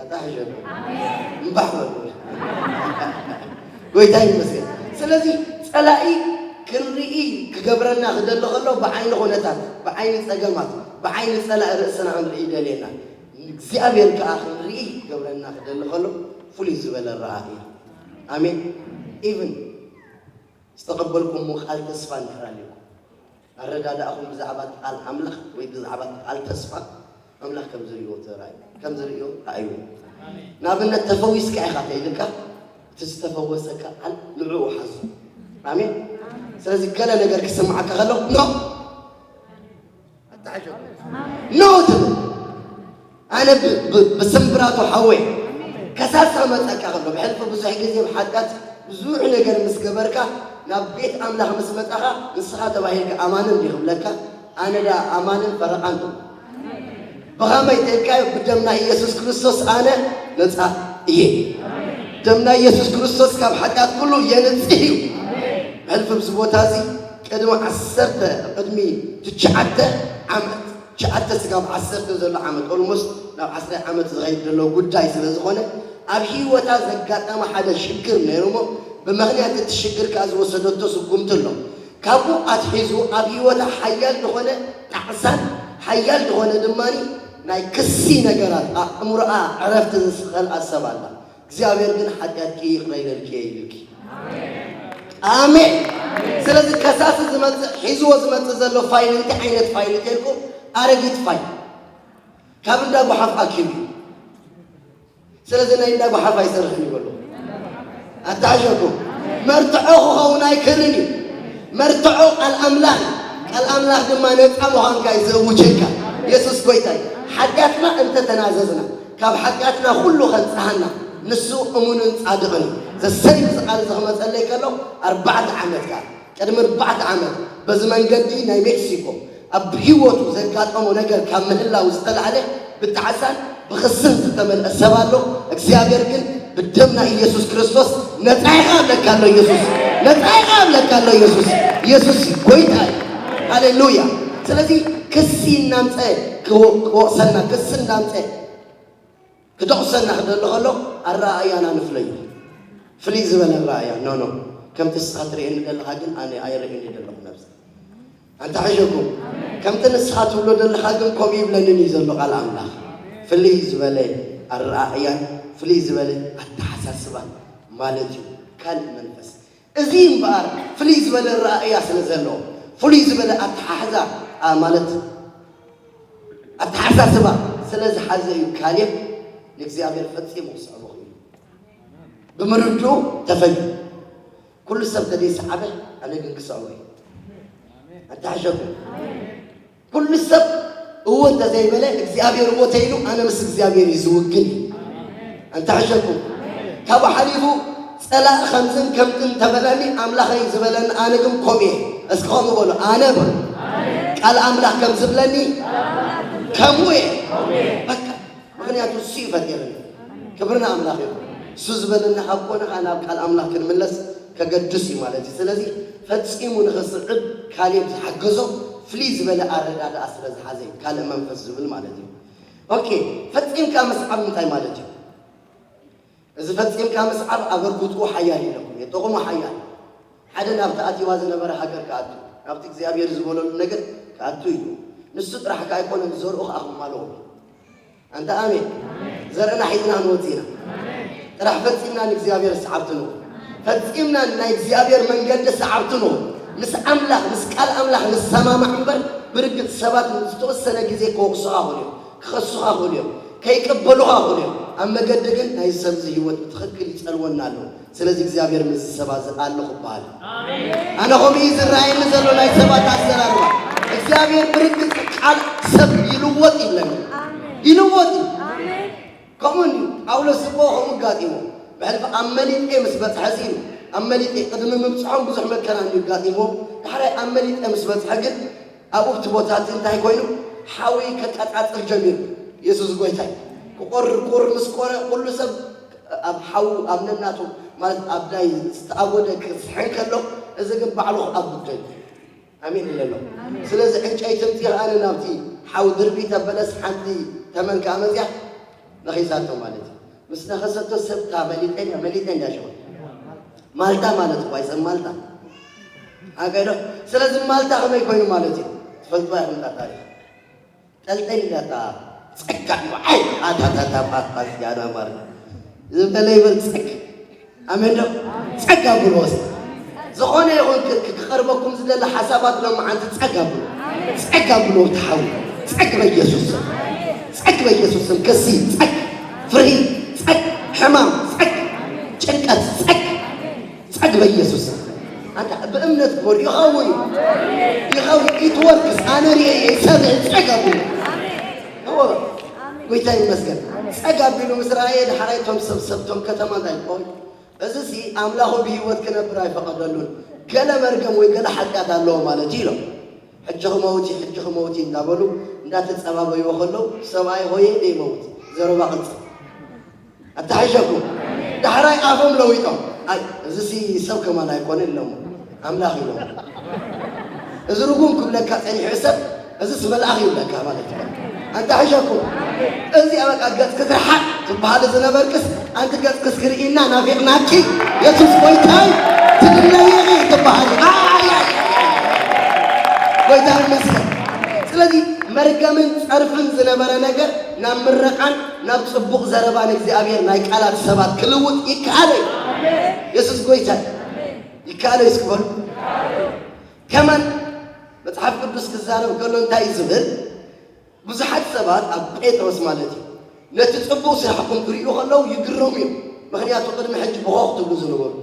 ኣታሕሸኩም እምባሕ በሉ። ጎይታ ይመስገን። ስለዚ ጸላኢ ክንርኢ ክገብረና ክደሊ ከሎ ብዓይኒ ኩነታት ብዓይኒ ጸገማት ብዓይኒ ጸላኢ ርእስና ክንርኢ ይደልየና እግዚኣብሔር ከዓ ክንርኢ ክገብረና ክደሊ ከሎ ፍሉይ ዝበለ ረኣእያ ኣሜን ኢቭን ዝተቐበልኩምዎ ቃል ተስፋ እንድሕር ኣለኩም ኣረዳድኣኹም ብዛዕባ እቲ ቃል ኣምላኽ ወይ ብዛዕባ እቲ ቃል ተስፋ ኣምላኽ ከም ዝርእዮ ተራእዩ ከም ዝርእዮ ረኣዩ ንኣብነት ተፈዊስካ ኢኻ ተይልካ እቲ ዝተፈወሰካ ቃል ንዕኡ ሓዙ ኣሜን ስለዚ ገለ ነገር ክስምዓካ ከሎ ኖ ኖ ትብል ኣነ ብስምብራቱ ሓወይ ከሳሳ መፀካ ከሎ ብሕልፊ ብዙሕ ግዜ ብሓጢኣት ብዙሕ ነገር ምስ ገበርካ ናብ ቤት ኣምላኽ ምስ መፃኻ ንስኻ ተባሂልካ ኣማንን ዲኽብለካ ኣነ ዳ ኣማንን ፈረቓን ትብል ብኸመይ ተልካዮ ብደም ናይ ኢየሱስ ክርስቶስ ኣነ ነፃ እየ ደም ናይ ኢየሱስ ክርስቶስ ካብ ሓጢኣት ኩሉ የንፅህ እዩ ብሕልፊ ብዚ ቦታ እዚ ቅድሚ ዓሰርተ ቅድሚ ትሽዓተ ዓመት ትሽዓተ ስጋብ ዓሰርተ ዘሎ ዓመት ኦልሞስት ናብ ዓስራይ ዓመት ዝኸይድ ዘሎ ጉዳይ ስለ ዝኾነ ኣብ ህይወታ ዘጋጠመ ሓደ ሽግር ነይሩ እሞ ብምኽንያት እቲ ሽግር ከዓ ዝወሰደቶ ስጉምቲ ኣሎ ካብኡ ኣትሒዙ ኣብ ህይወታ ሓያል ዝኾነ ጣዕሳን ሓያል ዝኾነ ድማ ናይ ክሲ ነገራት ኣእምሮኣ ዕረፍቲ ዝስኸል ኣሰብ ኣላ እግዚኣብሔር ግን ሓጢኣትኪ ይቕረ ይበልኪ እየ ይብልኪ ኣሜን ስለዚ ከሳሲ ዝመፅእ ሒዝዎ ዝመፅእ ዘሎ ፋይል እንታይ ዓይነት ፋይል ተልኩም ኣረጊት ፋይል ካብ እንዳ ጓሓፍ ኣኪቡ እዩ ስለዚ ናይ እንዳ ጓሓፍ ኣይሰርሕን ይበሉ ኣታሕሸኩም መርትዖ ክኸውን ኣይክእልን እዩ መርትዖ ቃል ኣምላኽ ቃል ኣምላኽ ድማ ነፃ ምዃንካ እዩ ዘእውጀካ የሱስ ጎይታ እዩ ሓጢኣትና እንተተናዘዝና ካብ ሓጢኣትና ኩሉ ከንጽሃና ንሱ እሙንን ጻድቕን እዩ። ዘሰይ እዚ ቃል እዚ ክመጸለይ ከሎ ኣርባዕተ ዓመት ከኣ ቅድሚ ኣርባዕተ ዓመት በዚ መንገዲ ናይ ሜክሲኮ ኣብ ህይወቱ ዘጋጠሞ ነገር ካብ ምህላው ዝተላዕለ ብጣዕሳን ብኽስን ዝተመልአ ሰብ ኣሎ። እግዚኣብሔር ግን ብደም ናይ ኢየሱስ ክርስቶስ ነጻ ኢኻ ብለካ ኣሎ ኢየሱስ ነጻ ኢኻ ብለካ ኣሎ ኢየሱስ ኢየሱስ ጎይታ እዩ። ሃሌሉያ። ስለዚ ክሲ እናምፀ ክወቅሰና ክሲ እናምፀ ክደቑሰና ክደሊ ከሎ ኣረኣእያና ንፍለዩ። ፍልይ ዝበለ ኣረኣእያ ኖ ኖ ከምቲ እስኻ ትርእየኒ ዘለኻ ግን ኣነ ኣይርእየኒ ዘለኹ ነብሲ ኣንታ ሕሸኩም ከምቲ ንስኻ ትብሎ ዘለኻ ግን ከምኡ ይብለንን እዩ ዘሎ ቃል ኣምላኽ። ፍልይ ዝበለ ኣረኣእያን ፍልይ ዝበለ ኣተሓሳስባን ማለት እዩ። ካልእ መንፈስ እዚ እምበኣር ፍልይ ዝበለ ኣረኣእያ ስለ ዘለዎ ፍሉይ ዝበለ ኣተሓሕዛ ማለት ኣተሓሳስባ ስለ ዝሓዘ እዩ። ካሌብ ንእግዚኣብሔር ፈጺሙ ክስዕቦ ክኢሉ ብምርድኡ ተፈልዩ። ኩሉ ሰብ ተደይሰዓበ ኣነ ግን ክስዕቦ እዩ። ኣንታ ሕሸኩም ኩሉ ሰብ እዎ እንተዘይበለ እግዚኣብሔር እዎ ተይሉ ኣነ ምስ እግዚኣብሔር እዩ ዝውግን እዩ። ኣንታ ሕሸኩም ካብኡ ሓሊፉ ጸላእ ከምዝን ከምትን ተበለኒ ኣምላኸይ ዝበለኒ ኣነ ግን ከምኡ እየ። እስኪ ከምኡ በሉ ኣነ በሉ ቃል ኣምላኽ ከም ዝብለኒ ከምኡ እየ። በቃ ምኽንያቱ እሱ እዩ ፈጢርና። ክብርና ኣምላኽ እዩ። እሱ ዝበለና ካብ ኮነ ከዓ ናብ ቃል ኣምላኽ ክንምለስ ከገድስ እዩ ማለት እዩ። ስለዚ ፈጺሙ ንኽስዕብ ካሌብ ዝሓገዞ ፍልይ ዝበለ ኣረዳድኣ ስለ ዝሓዘ እዩ ካልእ መንፈስ ዝብል ማለት እዩ። ኦኬ ፈጺምካ ምስዓብ እንታይ ማለት እዩ? እዚ ፈጺምካ ምስዓብ ኣበርክትኡ ሓያል ኢለኩም እየ ጥቕሙ ሓያል ሓደ ናብቲ ኣቲዋ ዝነበረ ሃገር ክኣቱ ናብቲ እግዚኣብሔር ዝበለሉ ነገር ክኣቱ እዩ። ንሱ ጥራሕ ከኣ ኣይኮነን ዘርኡ ከኣ ክማልኦም እዩ። ኣንታ ኣሜን ዘርእና ሒዝና ክንወጽእ ኢና። ጥራሕ ፈጺምና ንእግዚኣብሔር ሰዓብቲ ንኹን። ፈጺምና ናይ እግዚኣብሔር መንገዲ ሰዓብቲ ንኹን። ምስ ኣምላኽ ምስ ቃል ኣምላኽ ንሰማማዕ እምበር ብርግጽ ሰባት ዝተወሰነ ግዜ ክወቕሱኻ ይኽእሉ እዮም፣ ክኸሱኻ ይኽእሉ እዮም፣ ከይቅበሉኻ ይኽእሉ እዮም። ኣብ መገዲ ግን ናይ ሰብዚ ህይወት ብትኽክል ይጸልወና ኣሎ። ስለዚ እግዚኣብሔር ምስዚ ሰባት እዚ ኣሎ ክበሃል እዩ። ኣነ ከምኡ እዩ ዝረኣየኒ ዘሎ ናይ ሰባት ኣዘራርባ እግዚኣብሔር ብርግጽ ቃል ሰብ ይልወጥ ይብለኒ ይልወጥ እዩ። ከምኡ እንዲ ጳውሎስ እኮ ከምኡ ጋጢሞ ብሕልፊ ኣብ መሊጤ ምስ በጽሐ ሲ ኢሉ ኣብ መሊጤ ቅድሚ ምብጽሖም ብዙሕ መከራ እንዲ ጋጢሞ ዳሕራይ ኣብ መሊጤ ምስ በጽሐ ግን ኣብኡ እቲ ቦታ እቲ እንታይ ኮይኑ ሓዊ ከቃጻጽል ጀሚሩ። የሱስ ጎይታይ ክቆር ቁር ምስ ቆረ ኩሉ ሰብ ኣብ ሓዉ ኣብ ነናቱ ማለት ኣብ ናይ ዝተኣጎደ ክስሕን ከሎ እዚ ግን ባዕሉ ክኣጉድ ጀሚሩ። ኣሜን ኢለ ኣሎ። ስለዚ ዕንጨይቲ ምፂ ከኣነ ናብቲ ሓዊ ድርቢ ተበለስ ሓንቲ ተመን ከኣ መፅያ ነኺሳቶ ማለት እዩ። ምስ ነኸሰቶ ሰብ እታ መሊጠን እያ መሊጠን እያ ሽወ ማልታ ማለት እኳ ይሰብ ማልታ ኣገዶ ስለዚ ማልታ ከመይ ኮይኑ ማለት እዩ ትፈልጥዋ ኢኹም እታ ታሪክ ጠልጠል ኢላታ ጸጋ እዩ ዓይ ኣታታታ ጳስጳስ ያና ማር ዝበለ ይበል ጸግ ኣሜን ዶ ጸጋ ብሎ ወስ ዝኾነ ይኹን ክቐርበኩም ዝደለ ሓሳባት ሎማዓንቲ ጸጋ ብሎ ጸጋ ብሎ ተሓው ጸግ በኢየሱስ ስም ጸግ በኢየሱስ ስም ክሲ ጸግ ፍርሂ ጸግ ሕማም ጸግ ጭንቀት ጸግ ጸግ በኢየሱስ ስም ኣንተ ብእምነት ግበር ይኸውን ይኸውን it works ኣነ ርኤ ይሰርሕ ጸግ ኣብሉ እወ ጎይታ ይመስገን ጸግ ኣቢሉ ምስ ረኣየ ድሓራይ እቶም ሰብ ሰብቶም ከተማ እንታይ ቆይ እዚ ሲ ኣምላኹ ብህይወት ክነብር ኣይፈቐደሉን ገለ መርገም ወይ ገለ ሓጢኣት ኣለዎ ማለት እዩ ኢሎም ሕጂ ክመውት እዩ ሕጂ ክመውት እዩ እንዳበሉ እንዳተጸባበይዎ ከለዉ ሰብኣይ ሆየ ደይመውት ዘረባ ቅጽል ኣተሓይሸኩም ዳሕራይ ኣፎም ለዊጦም ኣይ እዚሲ ሰብ ከማን ኣይኮነ ኢሎሞ ኣምላኽ ኢሎም እዚ ርጉም ክብለካ ጸኒሑ ሰብ እዚስ መልኣኽ ይብለካ ማለት እዩ ኣንተሓይሸኩም እዚኣ በቃ ገጽ ክትርሓቅ ትበሃሊ ዝነበርክስ ኣንቲ ገጽክስ ክርኢና ናፊቕናኪ የሱስ ጎይታይ ትድለይኺ ትበሃሊ ጎይታ ይመስገን ስለዚ መርገምን ጸርፍን ዝነበረ ነገር ናብ ምረቓን ናብ ጽቡቕ ዘረባ ንእግዚኣብሔር ናይ ቃላት ሰባት ክልውጥ ይከኣል እዩ። የሱስ ጎይታ እዩ። ይከኣል እዩ እስኪ በሉ። ከማን መጽሓፍ ቅዱስ ክዛረብ ከሎ እንታይ እዩ ዝብል? ብዙሓት ሰባት ኣብ ጴጥሮስ ማለት እዩ ነቲ ጽቡቕ ስራሕኩም ክርእዩ ከለዉ ይግረሙ እዮም። ምኽንያቱ ቅድሚ ሕጂ ብኾኽ ትብሉ ዝነበሩ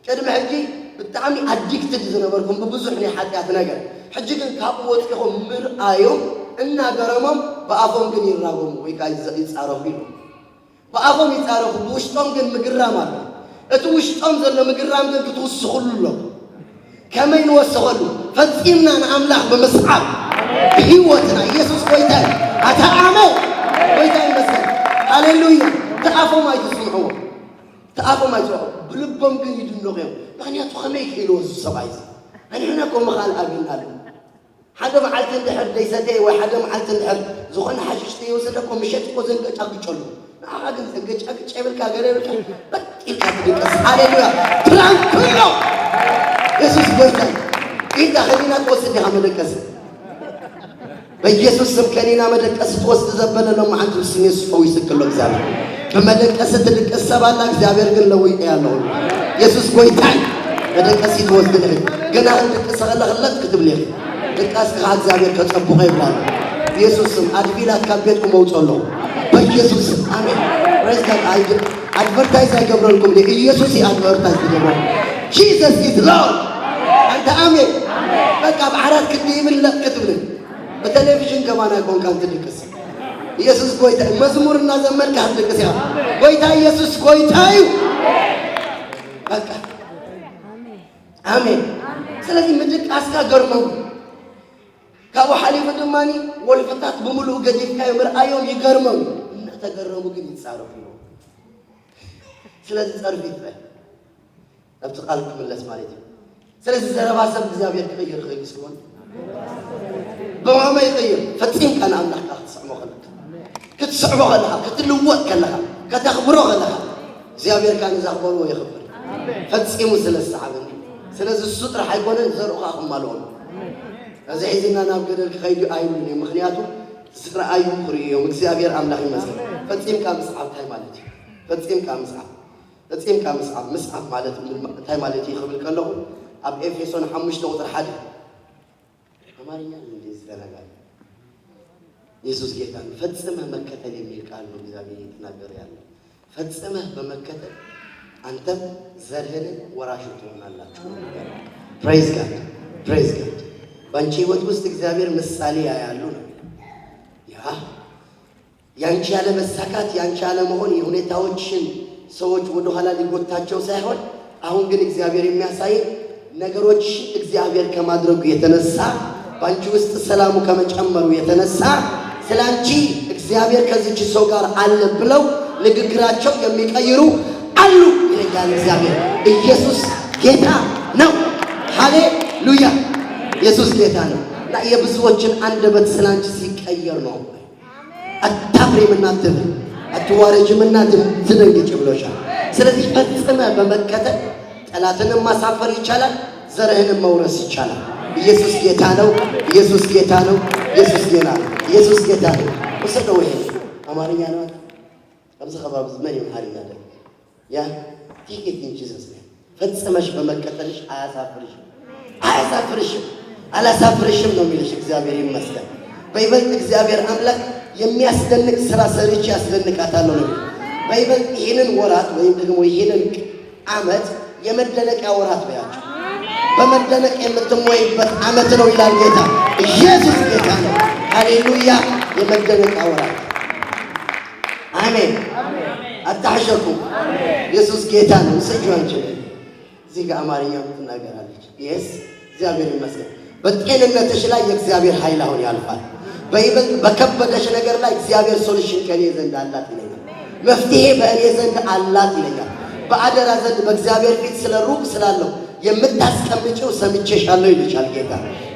ቅድሚ ሕጂ ብጣዕሚ ኣዲክትድ ዝነበርኩም ብብዙሕ ናይ ሓጢኣት ነገር ሕጂ ግን ካብኡ ወፂኹም ምርኣዮም እናገረሞም ብኣፎም ግን ይራጎሙ ወይ ከዓ ይፃረፉ ኢሉ ብኣፎም ይፃረፉ ብውሽጦም ግን ምግራም ኣሎ እቲ ውሽጦም ዘሎ ምግራም ግን ክትውስኽሉ ኣሎ ከመይ ንወስኸሉ ፈፂምና ንኣምላኽ ብምስዓብ ብህይወትና ኢየሱስ ጎይታ ኣታ ኣመ ጎይታ ይመስል ሃሌሉያ ተኣፎም ኣይትስምዕዎ ተኣፎም ኣይትስምዕዎ ብልቦም ግን ይድነቑ እዮም ምኽንያቱ ከመይ ክኢልዎ እዚ ሰብኣይ እዚ ኣንሕና እኮ ምኽኣል ኣብልና ኣሎ ሓደ መዓልቲ እንድሕር ደይሰተየ ወይ ሓደ መዓልቲ እንድሕር ዝኾነ ሓሽሽ ተይወሰደ እኮ ምሸት እኮ ዘንገጫግጨሉ ንዓኻ ግን ዘንገጫግጫ ይብልካ ገለ ይብልካ በጥ ኢልካ ትድቀስ ሃሌሉያ ትራንኩሎ የሱስ ጎይታ ኢዳ ከኒና ትወስድ ዲኻ መደቀሲ? በኢየሱስ ስም ከኒና መደቀሲ ትወስድ ዘበለ ሎማዓንቲ ብስም የሱስ ፈዊስክሎ እግዚኣብሔር። ብመደቀሲ ትድቅስ ሰብ ኣላ፣ እግዚኣብሔር ግን ለዊጠያ ኣለኹ። የሱስ ጎይታ እዩ። መደቀሲ ትወስድ ኢኺ። ገና ክትድቅሲ ከለኺ ለጥ ክትብሊ ኢኺ። ድቃስኪ ከዓ እግዚኣብሔር ከጸብቖ ይብላል። ብየሱስ ስም ኣድፊላት ካብ ቤትኩም መውጽኦ ኣለኹ። በኢየሱስ ስም ኣሜን። Praise God። ኣይ ኣድቨርታይዝ ኣይገብረልኩም። ኢየሱስ እዩ ኣድቨርታይዝ ዝገብረልኩም። Jesus is Lord። ኣንተ ኣሜን። በቃ ኣብ ዓራት ክትድይብን ለጥ ክትብልን ብቴሌቪዥን ከማን ኣይኮንካን ትድቅስ። ኢየሱስ ጎይታ እዩ። መዝሙር እናዘመርካ ክትድቅስ ኢኻ። ጎይታ ኢየሱስ ጎይታ እዩ። በቃ ኣሜን። ስለዚ ምድቃስካ ገርሞም። ካብኡ ሓሊፉ ድማ ወልፍታት ብምሉእ ገዲፍካዮም ርኣዮም ይገርሞም። እናተገረሙ ግን ይጻረፉ። ስለዚ ጸርፊ ይጥፋእ። ናብቲ ቃል ክምለስ ማለት እዩ። ስለዚ ዘረባ ሰብ እግዚኣብሔር ክቕይር ክእል ስኮን ብማመ ይቕይር። ፈጺምካ ንኣምላኽካ ክትስዕሞ ከለካ፣ ክትስዕሞ ከለኻ፣ ክትልወጥ ከለኻ፣ ከተኽብሮ ከለኻ፣ እግዚኣብሔር ከዓ ነዛ ክበልዎ የኽብር። ፈጺሙ ስለ ዝሰዓበኒ። ስለዚ እሱ ጥራሕ ኣይኮነን፣ ዘርእኻ ክማልኦም። እዚ ሒዝና ናብ ገደል ክኸይዱ ኣይብሉን እዮም። ምኽንያቱ ዝረኣዩ ክርእዩ እዮም። እግዚኣብሔር ኣምላኽ ይመስገን። ፈጺምካ ምስዓብ እንታይ ማለት እዩ? ፈጺምካ ምስዓብ፣ ፈጺምካ ምስዓብ፣ ምስዓብ ማለት እንታይ ማለት እዩ ክብል ከለኹ፣ ኣብ ኤፌሶን ሓሙሽተ ቁጽሪ ሓደ፣ ኣማርኛ እንዴ ዝተናጋሪ፣ ኢየሱስ ጌታ ነው። ፈጽመህ መከተል የሚል ቃል ነው እግዚአብሔር እየተናገረ ያለው። ፈጽመህ በመከተል አንተም ዘርህንም ወራሾች ትሆናላችሁ ነው የሚለው። Praise God። Praise God። በአንቺ ህይወት ውስጥ እግዚአብሔር ምሳሌ ያያሉ ነው። ያ ያንቺ ያለመሳካት፣ ያንቺ ያለመሆን የሁኔታዎችን ሰዎች ወደኋላ ሊጎታቸው ሳይሆን፣ አሁን ግን እግዚአብሔር የሚያሳይ ነገሮች እግዚአብሔር ከማድረጉ የተነሳ፣ በአንቺ ውስጥ ሰላሙ ከመጨመሩ የተነሳ፣ ስለ አንቺ እግዚአብሔር ከዚች ሰው ጋር አለ ብለው ንግግራቸው የሚቀይሩ አሉ ይለኛል እግዚአብሔር። ኢየሱስ ጌታ ነው። ሃሌሉያ! ኢየሱስ ጌታ ነው። እና የብዙዎችን አንደበት ስለ አንቺ ሲቀየር ነው። አታፍሪምና አትፍሪ፣ አትዋረጅምና ትደንግጭ ብሎሻል። ስለዚህ ፈጽመ በመከተል ጠላትንም ማሳፈር ይቻላል፣ ዘርህንም መውረስ ይቻላል። ኢየሱስ ጌታ ነው። ኢየሱስ ጌታ ነው። ኢየሱስ ጌታ ነው። ኢየሱስ ጌታ ነው። ውሰደው። ይሄ አማርኛ ነው። ኣብዚ ከባቢ መን ይምሃር ይናደር? ያ፣ take it in Jesus name። ፈጽመሽ በመከተልሽ አያሳፍርሽም፣ አያሳፍርሽም፣ አላሳፍርሽም ነው የሚልሽ። እግዚአብሔር ይመስገን። በይበልጥ እግዚአብሔር አምላክ የሚያስደንቅ ስራ ሰርቼ ያስደንቃታለሁ ነው የሚለው። በይበልጥ ይህንን ወራት ወይም ደግሞ ይህንን ዓመት የመደነቂያ ወራት በያቸው። በመደነቅ የምትሞይበት ዓመት ነው ይላል ጌታ። ኢየሱስ ጌታ ነው። ሃሌሉያ! የመደነቂያ ወራት። አሜን። አታሕሸኩም። ኢየሱስ ጌታ ነው። ስጁ አንቺ እዚህ ጋር አማርኛ ትናገራለች። የስ እግዚአብሔር ይመስገን። በጤንነትሽ ላይ የእግዚአብሔር ኃይል አሁን ያልፋል። በይበልጥ በከበደሽ ነገር ላይ እግዚአብሔር ሶሉሽን ከኔ ዘንድ አላት ይለኛል። መፍትሄ በእኔ ዘንድ አላት ይለኛል። በአደራ ዘንድ በእግዚአብሔር ፊት ስለ ሩቅ ስላለው የምታስቀምጪው ሰምቼሻለሁ ይልሻል ጌታ።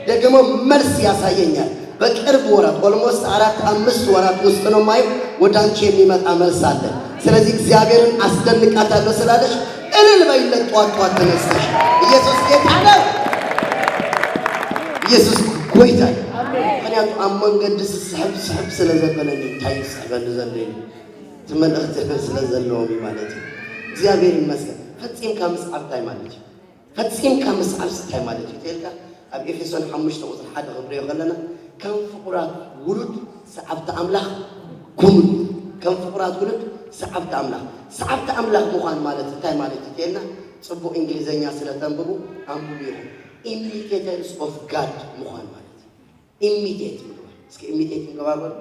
ደግሞ መልስ ያሳየኛል። በቅርብ ወራት፣ ኦልሞስት አራት አምስት ወራት ውስጥ ነው ማየው ወደ አንቺ የሚመጣ መልስ አለ። ስለዚህ እግዚአብሔርን አስደንቃታለሁ ስላለሽ እልል በይለት። ጧት ጧት ተነስተሽ ኢየሱስ ጌታ ነው። ኢየሱስ ጎይታ። ምክንያቱ ኣብ መንገዲ ስሕብ ስሕብ ስለ ዘበለኒ እንታይ ይስሕበኒ ዘሎ ኢሉ እቲ መልእኽቲ ስለ ዘለዎም እዩ ማለት እዩ። እግዚኣብሔር ይመስገን። ፈጺምካ ምስዓብ እንታይ ማለት እዩ? ፈጺምካ ምስዓብ እንታይ ማለት እዩ ተልካ ኣብ ኤፌሶን ሓሙሽተ ቁጽሪ ሓደ ክንሪኦ ከለና ከም ፍቁራት ውሉድ ሰዓብቲ ኣምላኽ ኩኑ። ከም ፍቁራት ውሉድ ሰዓብቲ ኣምላኽ። ሰዓብቲ ኣምላኽ ምዃን ማለት እንታይ ማለት እዩ ተልና ጽቡቕ እንግሊዘኛ ስለ ተንብቡ ኣንብቡ ኢኹም። Imitators of God ምዃን ማለት እዩ። ኢሚቴት ምግባር። እስኪ ኢሚቴት ምግባር በሉ።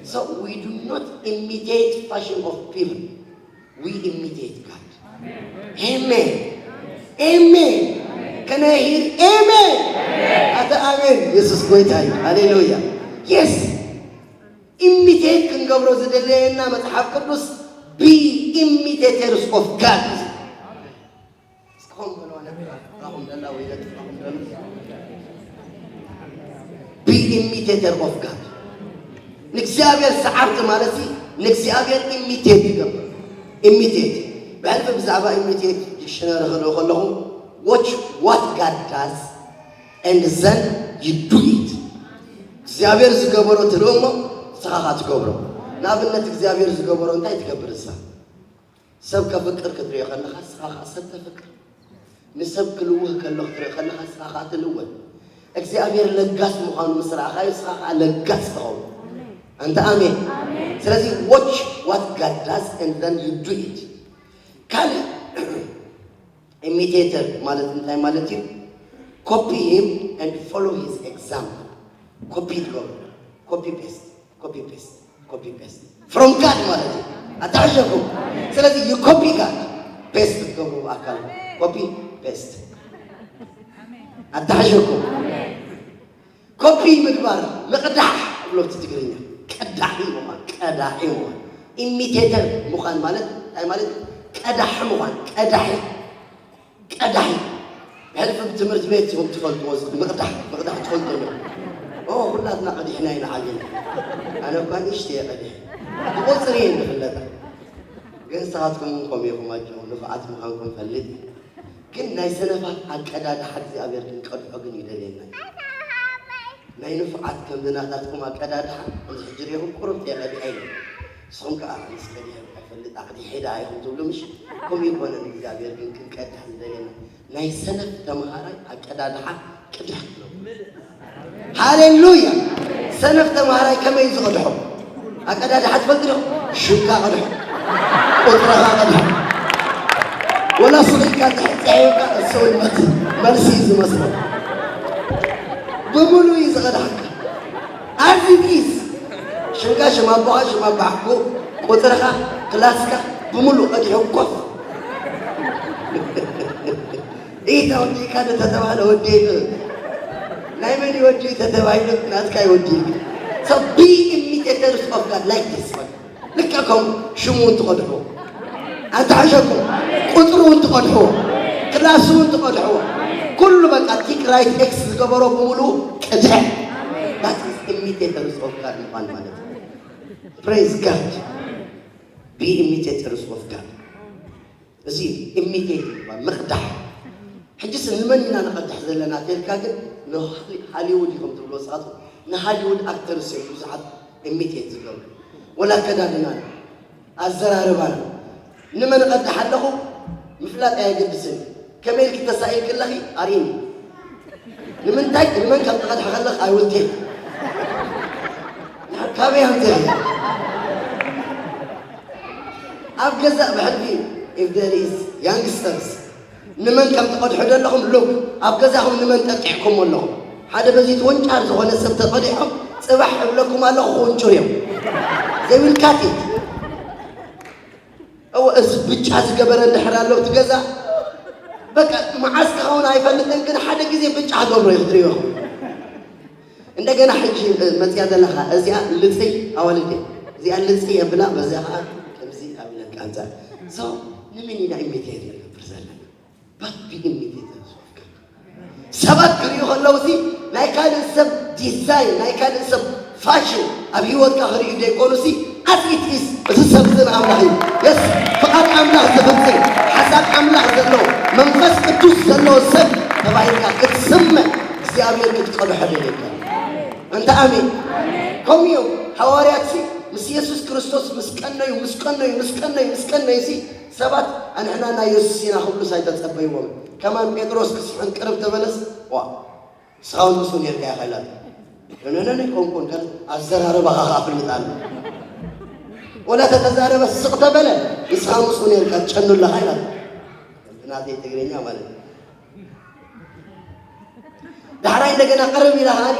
So we do not imitate fashion of people. We imitate God. Amen. Amen. Can I hear amen? ኣተ ኣሜን። ኢየሱስ ጎይታ እዩ። ሃሌሉያ። የስ። ኢሚቴት ክንገብሮ ዝደለየና መጽሓፍ ቅዱስ be imitators of God። እስካሁን በለዋለ ራሁም ደላ ወይ ለጥፋሁም ደላ። Be imitator of God። ንእግዚኣብሔር ሰዓብቲ ማለት ሲ ንእግዚኣብሔር ኢሚቴት ይገብር። ኢሚቴት ብሕልፊ ብዛዕባ ኢሚቴት ዲክሽነሪ ክርኢ ከለኹ watch what God does and then you do it። እግዚኣብሔር ዝገበሮ ትርኢ እሞ ንስኻ ኸዓ ትገብሮ። ንኣብነት እግዚኣብሔር ዝገበሮ እንታይ ትገብር ንስኻ? ሰብ ከፍቅር ክትሪኦ ከለኻ ንስኻ ኸዓ ሰብ ተፍቅር። ንሰብ ክልውህ ከሎ ክትሪኦ ከለኻ ንስኻ ኸዓ ትልውህ። እግዚኣብሔር ለጋስ ምዃኑ ምስ ረኣኻዮ ንስኻ ኸዓ ለጋስ ትኸውን። ኣንተ ኣሜን። ስለዚ watch what God does and then you do it። ካልእ ኢሚቴተር ማለት እንታይ ማለት እዩ? Copy him and follow his example። ኮፒ ትገብሩ። ኮፒ ፔስት፣ ኮፒ ፔስት፣ ኮፒ ፔስት from God ማለት እዩ። ኣታሕሸኩም። ስለዚ you copy God። ፔስት ትገብሩ ኣካል ኮፒ ፔስት። ኣታሕሸኩም። ኮፒ ምግባር ምቕዳሕ ብሎ እቲ ትግርኛ ቀዳሒ ምዃን፣ ቀዳሒ ምዃን። ኢሚቴተር ምዃን ማለት እንታይ ማለት እዩ? ቀዳሒ ምዃን፣ ቀዳሒ፣ ቀዳሒ። ብሕልፊ ትምህርቲ ቤት ኢኹም ትፈልጥዎ፣ እዚ ምቕዳሕ፣ ምቕዳሕ ትፈልጡ ኣለኹም። ኦ፣ ኩላትና ቀዲሕና ኢና ዓብና። ኣነ እኳ ንእሽተይ እየ ቀዲሐ። ብቑፅሪ እየ ዝፍለጥ። ግን ንስኻትኩም እውን ከምኡ ኢኹም፣ ኣጆኹም፣ ንፉዓት ምዃንኩም ፈልጥ። ግን ናይ ሰነፋት ኣቀዳድሓ እግዚኣብሔር ክንቀድሖ ግን ይደልየና እዩ። ናይ ንፉዓት ከምዚ ናታትኩም ኣቀዳድሓ፣ ከምዚ ሕጂ ርኢኹም ቁሩብ እየ ቀዲሐ ኢለ። ንስኹም ከኣ ኣነስ ቀዲሐ እኳ ይፈልጥ፣ ኣቕዲሐ ደኣ ኢኹም ትብሉ፣ ምሽ? ከምኡ ኣይኮነን። እግዚኣብሔር ግን ክንቀድሕ ዝደልየና። ናይ ሰነፍ ተምሃራይ ኣቀዳድሓ ቅድሕ ክብሎ። ሃሌሉያ! ሰነፍ ተምሃራይ ከመይ እዩ ዝቐድሖ? ኣቀዳድሓ ትፈልጥ ዶ? ሽምካ ቀድሖ። ቁጽርኻ ቀድሖ። ወላ ስቕ ኢልካ እንድሕር ጸሒፍካ እሱ እውን መት-፣ መልሲ እዩ ዝመስሎ። ብምሉእ እዩ ዝቐድሓካ። As it is። ሽምካ፣ ሽም ኣቦኻ፣ ሽም ኣባሓጎ፣ ቁጽርኻ፣ ክላስካ ብምሉእ ቀዲሑ ኮፍ። ኢታ ወዲእካ እንተተባህለ ወዲእካ። ናይ መን እዩ ወዲኡ ተተባሂሉ ናትካ እዩ ወዲእካ። So be imitators of God like this one። ልክዕ ከምኡ ሽሙ እውን ትቐድሕዎ። ኣንተሓሸኩም ቁጽሩ እውን ትቐድሕዎ። ክላሱ እውን ትቐድሕዎ። ኩሉ በቃ ቲክ ራይት ኤክስ ዝገበሮ ብምሉኡ ቅድሕ። That is imitators of God ምዃን ማለት እዩ። Praise God። Be imitators of God። እዚ ኢሚቴት ይባል፣ ምቕዳሕ። ሕጂስ ንመን ኢና ንቐድሕ ዘለና ተልካ ግን ንሃሊ-፣ ሃሊውድ ኢኹም ትብሎ ንስኻትኩም። ንሃሊውድ ኣክተርስ እዮም ብዙሓት ኢሚቴት ዝገብሩ። ወላ ኣከዳድናና፣ ኣዘራርባና። ንመን እቐድሕ ኣለኹ ምፍላጥ ኣየገድስን እዩ። ከመይ ኢልኪ ተሳኢልኪ ኣለኺ ኣርእይኒ። ንምንታይ? ንመን ከም ትቐድሒ ከለኺ I will tell። ካበይ ኣምፅእ? ኣብ ገዛ ብሕልፊ if there is youngsters ንመን ከም ትቐድሑ ዘለኹም ሉክ ኣብ ገዛኹም ንመን ጠጢዕኩም ኣለኹም? ሓደ በዚ ትወንጫር ዝኾነ ሰብ ተቐዲሖም ጽባሕ እብለኩም ኣለኹ ክውንጭር እዮም። They will cut it። እወ፣ እዚ ብጫ ዝገበረ እንድሕር ኣሎ እቲ ገዛ፣ በቃ መዓስ ክኸውን ኣይፈልጥን፣ ግን ሓደ ግዜ ብጫ ክገብሮ እዩ ክትርእዮ። እንደገና ሕጂ፣ እ፣ መፅያ ዘለኻ እዚኣ ልፅይ ኣዋልድ እያ። እዚኣ ልፅይ የብላ፣ በዚኣ ከዓ ከምዚ ኣብ ኢለን ቃንዛ። So፣ ንመን ኢና ኢሚቴት ንገብር ዘለና? But be imitators of God። ሰባት ክርእዩ ከለዉ ሲ ናይ ካልእ ሰብ ዲዛይን፣ ናይ ካልእ ሰብ ፋሽን ኣብ ህይወትካ ክርእዩ ዘይኮኑ ሲ as it is። እዚ ሰብ እዚ ንኣምላኽ እዩ። የስ፣ ፍቓድ ኣምላኽ ዝፍጽም፣ ሓሳብ ኣምላኽ ዘለዎ፣ መንፈስ ቅዱስ ዘለዎ ሰብ ተባሂልካ ክትስመ እግዚኣብሔር ክትቀድሖ ደልየካ። እንተ ኣሜን። ከምኡ እዮም ሃዋርያት ሲ ምስ የሱስ ክርስቶስ ምስ ቀነዩ፣ ምስ ቀነዩ፣ ምስ ቀነዩ፣ ምስ ቀነዩ ሲ ሰባት ኣንሕና ናይ የሱስ ኢና ክብሉስ ኣይተጸበይዎም። ከማን ጴጥሮስ ክስሕን ቅርብ ተበለስ፣ ዋ፣ ንስኻ እውን ምስኡ ኔርካ ኢኻ ኢላቶ። ነነነ ኮንኮን ከ ኣዘራርባኻ ኸኣ ኣፍልጥ ኣሎ። ወላ ተተዛረበ ስቕ ተበለ፣ ንስኻ ምስኡ ኔርካ ትጨኑ ኣለኻ ኢላቶ። ናተይ ትግርኛ ማለት እዩ። ዳሕራይ እንደገና ቅርብ ኢላ ኸኣኒ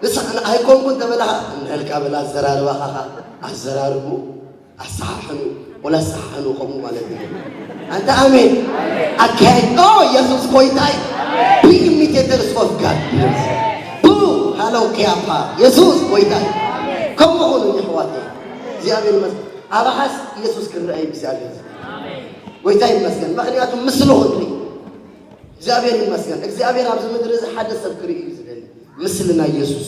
ንስኻ ኣይኮንኩን ተበላ ኸኣ እንሀልካ በላ ኣዘራርባኻ ኸኣ ኣዘራርቡ ኣሰሓሕኑ ወላ ኣሰሓሕኑ ከምኡ ማለት እዩ። ኣንተ ኣሜን ኣካይ ኦ የሱስ ጎይታይ be imitators of God ቡ ሃሎ ኪያፓ የሱስ ጎይታይ ከምኡ ኹኑ የሕዋተይ እግዚኣብሔር ይመስገን ኣባኻስ የሱስ ክረአ እዩ እግዚኣብሔር ጎይታ ይመስገን ምኽንያቱ ምስሉ ኹሉ እግዚኣብሔር ይመስገን እግዚኣብሔር ኣብዚ ምድሪ እዚ ሓደ ሰብ ክርኢ እዩ ዝደሊ ምስሊ ናይ የሱስ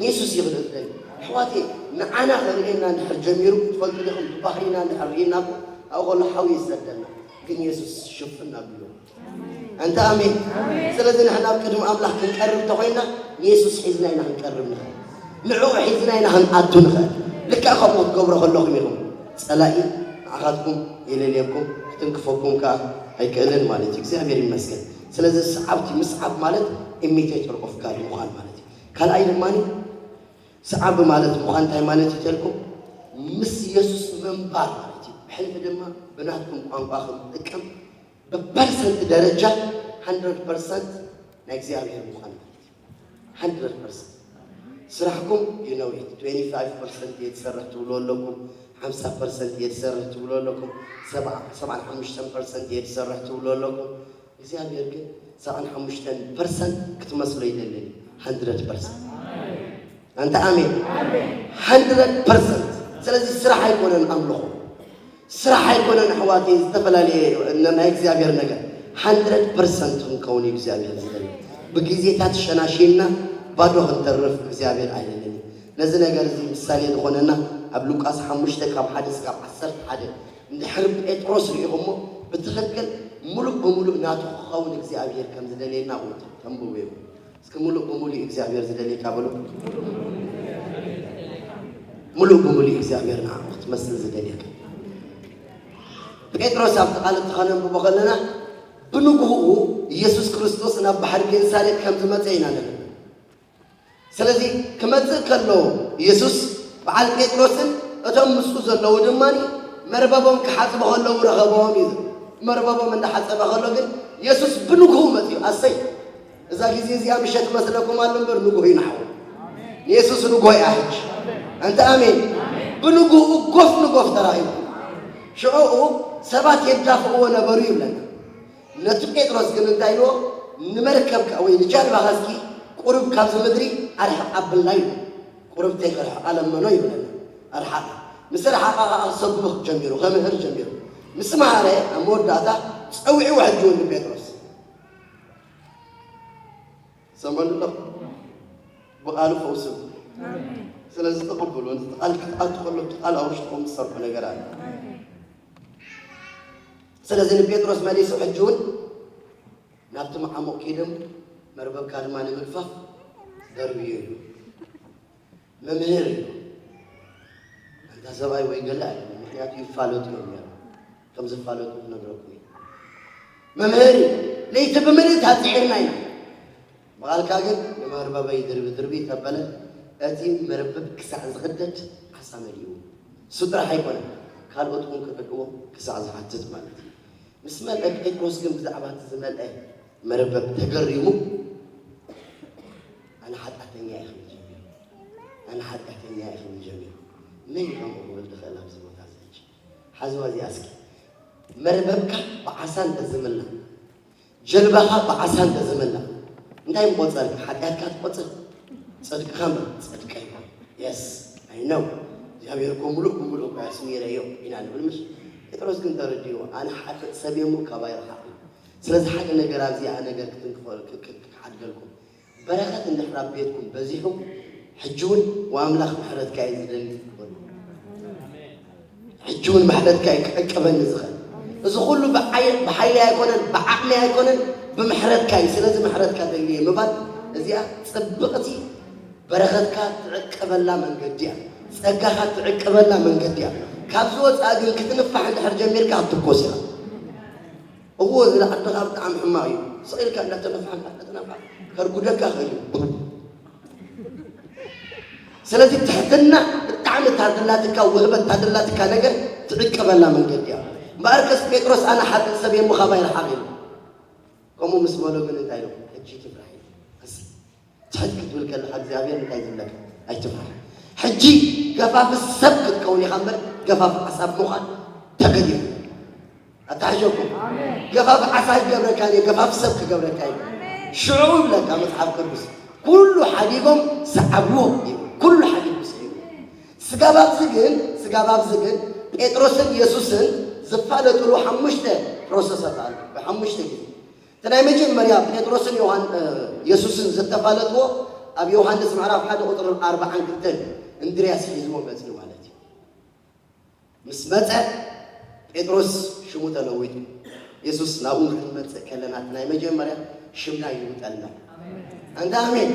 ንየሱስ እዩ ክርኢ ዝደሊ ኣሕዋተይ ንዓና ክርእየና እንድሕር ጀሚሩ ትፈልጡ ዲኹም ብባህሪና እንድሕር ርኢና እኮ ኣብኡ ከሎ ሓዊ ይሰደና ግን የሱስ ሽፍን ኣቢሉ ኣንታ ኣሜን። ስለዚ ንሕና ኣብ ቅድሚ ኣምላኽ ክንቀርብ እንተኾይና ንየሱስ ሒዝና ኢና ክንቀርብ ንኽእል። ንዕኡ ሒዝና ኢና ክንኣቱ ንኽእል። ልክዕ ከምኡ ክትገብሮ ከለኹም ኢኹም ጸላኢ ንዓኻትኩም የለልየኩም ክትንክፈኩም ከኣ ኣይክእልን ማለት እዩ። እግዚኣብሔር ይመስገን። ስለዚ ሰዓብቲ ምስዓብ ማለት ኢሚቴተር ኦፍ ጋድ ምዃን ማለት እዩ። ካልኣይ ድማ ሰዓቢ ማለት ምዃን እንታይ ማለት እዩ ተልኩም? ምስ የሱስ ምንባር ማለት እዩ። ብሕልፊ ድማ ብናትኩም ቋንቋ ክንጥቀም ብፐርሰንት ደረጃ ሃንድረድ ፐርሰንት ናይ እግዚኣብሔር ምዃን ማለት እዩ። ሃንድረድ ፐርሰንት ስራሕኩም you know it twenty five percent እየ ትሰርሕ ትብሉ ኣለኩም፣ ሓምሳ ፐርሰንት እየ ትሰርሕ ትብሉ ኣለኩም፣ ሰብዓ ሰብዓን ሓሙሽተን ፐርሰንት እየ ትሰርሕ ትብሉ ኣለኩም። እግዚኣብሔር ግን ሰብዓን ሓሙሽተን ፐርሰንት ክትመስሎ ይደልን ሃንድረድ ፐርሰንት። ኣንተ ኣሜን። ሃንድረድ ፐርሰንት። ስለዚ ስራሕ ኣይኮነን ኣምልኾ፣ ስራሕ ኣይኮነን ኣሕዋተይ፣ ዝተፈላለየ ናይ እግዚኣብሔር ነገር ሃንድረድ ፐርሰንት ክንከውን እዩ እግዚኣብሔር ዝደሊ። ብግዜታት ሸናሽና ባዶ ክንተርፍ እግዚኣብሔር ኣይደልን። ነዚ ነገር እዚ ምሳሌ ዝኾነና ኣብ ሉቃስ ሓሙሽተ ካብ ሓደ ስጋብ ዓሰርተ ሓደ እንድሕር ጴጥሮስ ርኢኹሞ ብትኽክል ሙሉእ ብሙሉእ ናቱ ክኸውን እግዚኣብሔር ከም ዝደልየና እውን ተንብቡ እዩ። እስኪ ሙሉእ ብሙሉእ እግዚኣብሔር ዝደልየካ በሉ። ሙሉእ ብሙሉእ እግዚኣብሔር ንዓኹ ክትመስል ዝደልየካ። ጴጥሮስ ኣብቲ ቃል እቲ ከነንብቦ ከለና ብንግህኡ ኢየሱስ ክርስቶስ ናብ ባሕሪ ጌንሳሬጥ ከም ዝመጸ ኢና ንብል። ስለዚ ክመጽእ ከሎ ኢየሱስ በዓል ጴጥሮስን እቶም ምስኡ ዘለዉ ድማ መርበቦም ክሓጽቡ ከለዉ ረኸቦም እዩ። መርበቦም እንዳሓጸበ ከሎ ግን የሱስ ብንግሁ መጺኡ። ኣሰይ እዛ ግዜ እዚኣ ምሸት መስለኩም ኣሎ እምበር ንግሁ ይናሕው። ንየሱስ ንግሆ እያ ሕጂ። ኣንተ ኣሜን። ብንግሁ እጎፍ ንጎፍ ተራኺቡ። ሽዑኡ ሰባት የዳፍእዎ ነበሩ ይብለና። ነቲ ጴጥሮስ ግን እንታይ ኢልዎ? ንመርከብካ ወይ ንጃልባኻ እስኪ ቁሩብ ካብዚ ምድሪ ኣርሕቕ ኣብልና ኢሉ። ቁሩብ ተይክርሕቕ ኣለመኖ ይብለና። ኣርሓቐ። ምስ ረሓቐ ኸዓ ክሰብኽ ጀሚሩ፣ ከምህር ጀሚሩ። ምስ መሃረ ኣብ መወዳእታ ጸዊዕዎ ሕጂ እውን ንጴጥሮስ። ሰምዑ ኣለኹም? ብቓሉ ፈውሱ። ስለዚ ተቐበሉ። ነቲ ቃል ክትኣቱ ከሎ እቲ ቃል ኣብ ውሽጥኹም ትሰርሑ ነገር ኣለ። ስለዚ ንጴጥሮስ መሊሱ ሕጂ እውን ናብቲ መዓሙቕ ኪድም መርበብካ ድማ ንምግፋፍ ደርብዩ እዩ። መምህር እዩ። ኣንታ ሰብኣይ ወይ ገለ ኣይኮነ፣ ምክንያቱ ይፋለጡ እዮም ነይሩ። ከም ዝፋለጡ ክነግረኩም እዩ። መምህር እዩ። ለይቲ ብምልእታ ጽዒርና ኢና። በቓልካ ግን ንመርበበይ ድርቢ ድርቢ ተበለ፣ እቲ መርበብ ክሳዕ ዝኽደድ ዓሳ መሊእዎ። እሱ ጥራሕ ኣይኮነ፣ ካልኦት እውን ክረድእዎ ክሳዕ ዝሓትት ማለት እዩ። ምስ መልአ ጴጥሮስ ግን ብዛዕባ እቲ ዝመልአ መርበብ ተገሪሙ፣ ኣነ ሓጢኣተኛ እየ ክብል ጀሚሩ። ኣነ ሓጢኣተኛ እየ ክብል ጀሚሩ። መን እዩ ከምኡ ክብል ዝኽእል ኣብዚ ቦታ እዚ ሕጂ? ሓዝዋ እዚኣ እስኪ። መርበብካ ብዓሳ እንተዝምላ፣ ጀልባኻ ብዓሳ እንተዝምላ፣ እንታይ ምቆጸርካ? ሓጢኣትካ ትቆጽር? ጽድቅኻ እምበር ጽድቀይ እኮ። የስ፣ ኣይ ነው። እግዚኣብሔር እኮ ምሉእ ብምሉእ እኮ ኣስሚረዮ ኢና ንብል ምሽ? ጴጥሮስ ግን ተረዲእዎ፣ ኣነ ሓጥእ ሰብ እየ እሞ ካባይ ርሓቕ እዩ። ስለዚ ሓደ ነገር ኣብዚኣ ነገር ክትንክፈ-፣ ክ-፣ ክ-፣ ክሓድገልኩም። በረኸት እንድሕር ኣብ ቤትኩም በዚሑ፣ ሕጂ እውን ወኣምላኽ ምሕረትካ እዩ ዝደሊ በሉ። ሕጂ እውን ምሕረትካ እዩ ክዕቅበኒ ዝኽእል። እዚ ኩሉ ብዓይ-፣ ብሓይሊ ኣይኮነን፣ ብዓቕሚ ኣይኮነን፣ ብምሕረትካ እዩ። ስለዚ ምሕረትካ ደልየ ምባል እዚኣ ጽብቕቲ በረኸትካ ትዕቅበላ መንገዲ እያ። ጸጋኻ ትዕቅበላ መንገዲ እያ። ካብዚ ወጻኢ ግን ክትንፋሕ እንድሕር ጀሚርካ ክትኮስ ኢኻ። እዎ፣ እዚ ዓድኻ ብጣዕሚ ሕማቕ እዩ። ስቕ ኢልካ እንዳተነፋሕካ፣ እንዳተነፋሕካ ከርጉደካ ይኽእል እዩ። ስለዚ ትሕትና ብጣዕሚ ታደላትካ፣ ውህበት ታደላትካ ነገር ትዕቅበላ መንገዲ እያ። እምበኣርከስ ጴጥሮስ ኣነ ሓጥእ ሰብ እየ እሞ ካባይ ርሓቕ ኢሉ። ከምኡ ምስ በሎ ግን እንታይ ኢሉ? ሕጂ ትፍራሕ ኢሉ። እስ-፣ ትሕት ክትብል ከለኻ እግዚኣብሔር እንታይ ዝብለካ? ኣይትፍራሕ። ሕጂ ገፋፊ ሰብ ክትከውን ኢኻ እምበር ገፋፊ ዓሳ ምዃን ተገዲፉ። ኣተሓሒዘኩም። ገፋፊ ዓሳ ይገብረካ እየ፣ ገፋፊ ሰብ ክገብረካ እዩ። ሽዑ ይብለካ መጽሓፍ ቅዱስ፣ "ኩሉ ሓዲጎም ሰዓብዎ" ይብል። ኩሉ ሓዲጉ ስዒቡ። ስጋብ ኣብዚ ግን፣ ስጋብ ኣብዚ ግን ጴጥሮስን የሱስን ዝፋለጥሉ ሓሙሽተ ፕሮሰሳት ኣሎ። ብሓሙሽተ ግዜ። እቲ ናይ መጀመርያ ጴጥሮስን ዮሃን-፣ እ፣ የሱስን ዝተፋለጥዎ ኣብ ዮሃንስ ምዕራፍ ሓደ ቁጽሪ ኣርባዓን ክልተን እንድርያስ ሒዝዎ መጺኡ ማለት እዩ። ምስ መጸ ጴጥሮስ ሽሙ ተለዊጡ። የሱስ ናብኡ ክንመጽእ ከለና፣ እቲ ናይ መጀመርያ ሽምና ይልውጠልና። ኣንታ ኣሜን።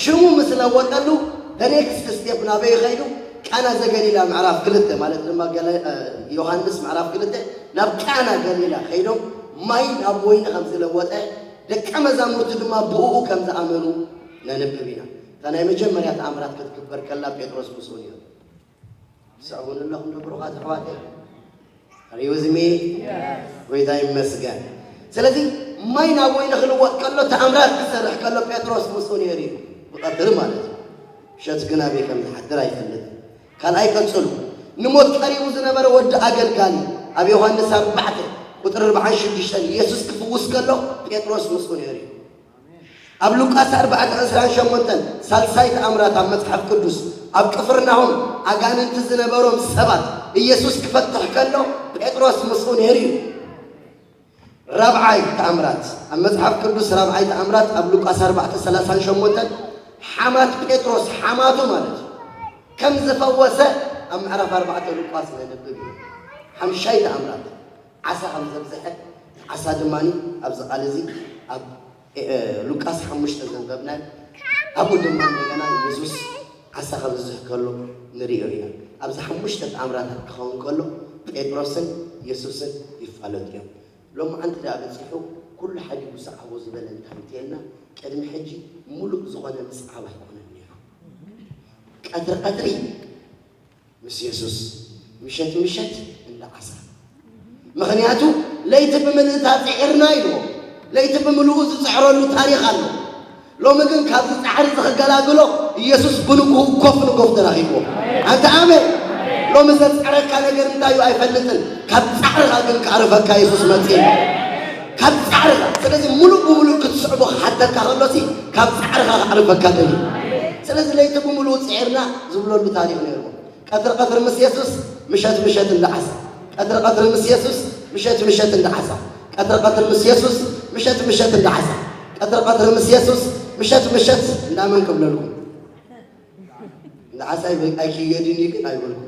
ሽሙ ምስ ለወጠሉ፣ the next step ናበይ ኸይዱ? ቃና ዘገሊላ ምዕራፍ ክልተ፣ ማለት ድማ ገለ-፣ እ፣ ዮሃንስ ምዕራፍ ክልተ፣ ናብ ቃና ገሊላ ኸይዶም ማይ ናብ ወይኒ ከም ዝለወጠ፣ ደቀ መዛሙርቲ ድማ ብእኡ ከም ዝኣመኑ ነንብብ ኢና። እታ ናይ መጀመርያ ተኣምራት ክትግበር ከላ፣ ጴጥሮስ ምስኡ ነይሩ። ትስዕቡኒ ኣለኹም ዶ ብሩኻት ኣሕዋተይ? Are you with me? ጎይታ ይመስገን። ስለዚ ማይ ናብ ወይኒ ክልወጥ ከሎ፣ ተኣምራት ክሰርሕ ከሎ፣ ጴጥሮስ ምስኡ ነይሩ እዩ። ብቐትሪ ማለት እዩ። ምሸት ግን ኣበይ ከም ዝሓድር ኣይፈልጥን። ካልኣይ ቀጽሉ። ንሞት ቀሪቡ ዝነበረ ወዲ ኣገልጋሊ፣ ኣብ ዮሃንስ ኣርባዕተ ቁጽሪ ኣርባዓን ሽዱሽተን፣ የሱስ ክፍውስ ከሎ፣ ጴጥሮስ ምስኡ ነይሩ እዩ። ኣብ ሉቃስ ኣርባዕተ ዕስራን ሸሞንተን፣ ሳልሳይ ተኣምራት ኣብ መጽሓፍ ቅዱስ፣ ኣብ ቅፍርናሆም ኣጋንንቲ ዝነበሮም ሰባት፣ ኢየሱስ ክፈትሕ ከሎ፣ ጴጥሮስ ምስኡ ነይሩ እዩ። ራብዓይ ተኣምራት፣ ኣብ መጽሓፍ ቅዱስ ራብዓይ ተኣምራት፣ ኣብ ሉቃስ ኣርባዕተ ሰላሳን ሸሞንተን፣ ሓማት ጴጥሮስ፣ ሓማቱ ማለት እዩ፣ ከም ዝፈወሰ ኣብ ምዕራፍ ኣርባዕተ ሉቃስ ነንብብ እዩ። ሓምሻይ ተኣምራት፣ ዓሳ ከም ዘብዝሐ፣ ዓሳ ድማ ኣብዚ ቃል እዚ ኣብ፣ እ፣ ሉቃስ ሓሙሽተ ዘንበብናዮ፣ ኣብኡ ድማ እንደገና የሱስ ዓሳ ከብዝሕ ከሎ ንርእዮ ኢና። ኣብዚ ሓሙሽተ ተኣምራታት ክኸውን ከሎ፣ ጴጥሮስን የሱስን ይፋለጡ እዮም። ሎማዓንቲ ደኣ በጺሑ፣ ኩሉ ሓዲጉ ሰዓቦ ዝበለ እንታይ እንተልና፣ ቅድሚ ሕጂ ምሉእ ዝኾነ ምስዓብ ኣይኮነን ነይሩ። ቀትሪ ቀትሪ ምስ የሱስ፣ ምሸት ምሸት እንዳ ዓሳ። ምኽንያቱ፣ ለይቲ ብምልእታ ጽዒርና ኢልዎ። ለይቲ ብምልኡ ዝጽዕረሉ ታሪኽ ኣሎ። ሎሚ ግን ካብዚ ጻዕሪ እዚ ክገላግሎ፣ ኢየሱስ ብንግሁ ኮፍ ንጎፍ ተራኺብዎ። ኣንታ ኣሜን። ሎሚ ዘጽዕረካ ነገር እንታይ እዩ ኣይፈልጥን። ካብ ጻዕርኻ ግን ከዕርፈካ የሱስ መጺኡ። ካብ ጻዕርኻ። ስለዚ ምሉእ ብምሉእ ክትስዕቦ ክሓተካ ከሎሲ፣ ካብ ጻዕርኻ ከዕርፈካ ደልዩ። ስለዚ ለይቲ ብምሉእ ጽዒርና ዝብለሉ ታሪኽ ነይርዎ። ቀትሪ ቀትሪ ምስ የሱስ፣ ምሸት ምሸት እንዳ ዓሳ። ቀትሪ ቀትሪ ምስ የሱስ፣ ምሸት ምሸት እንዳ ዓሳ። ቀትሪ ቀትሪ ምስ የሱስ፣ ምሸት ምሸት እንዳ ዓሳ። ቀትሪ ቀትሪ ምስ የሱስ፣ ምሸት ምሸት እንዳ መን ክብለልኩም? እንዳ ዓሳ ኣይበ-፣ ኣይክየድን እዩ ግን ኣይበልኩም።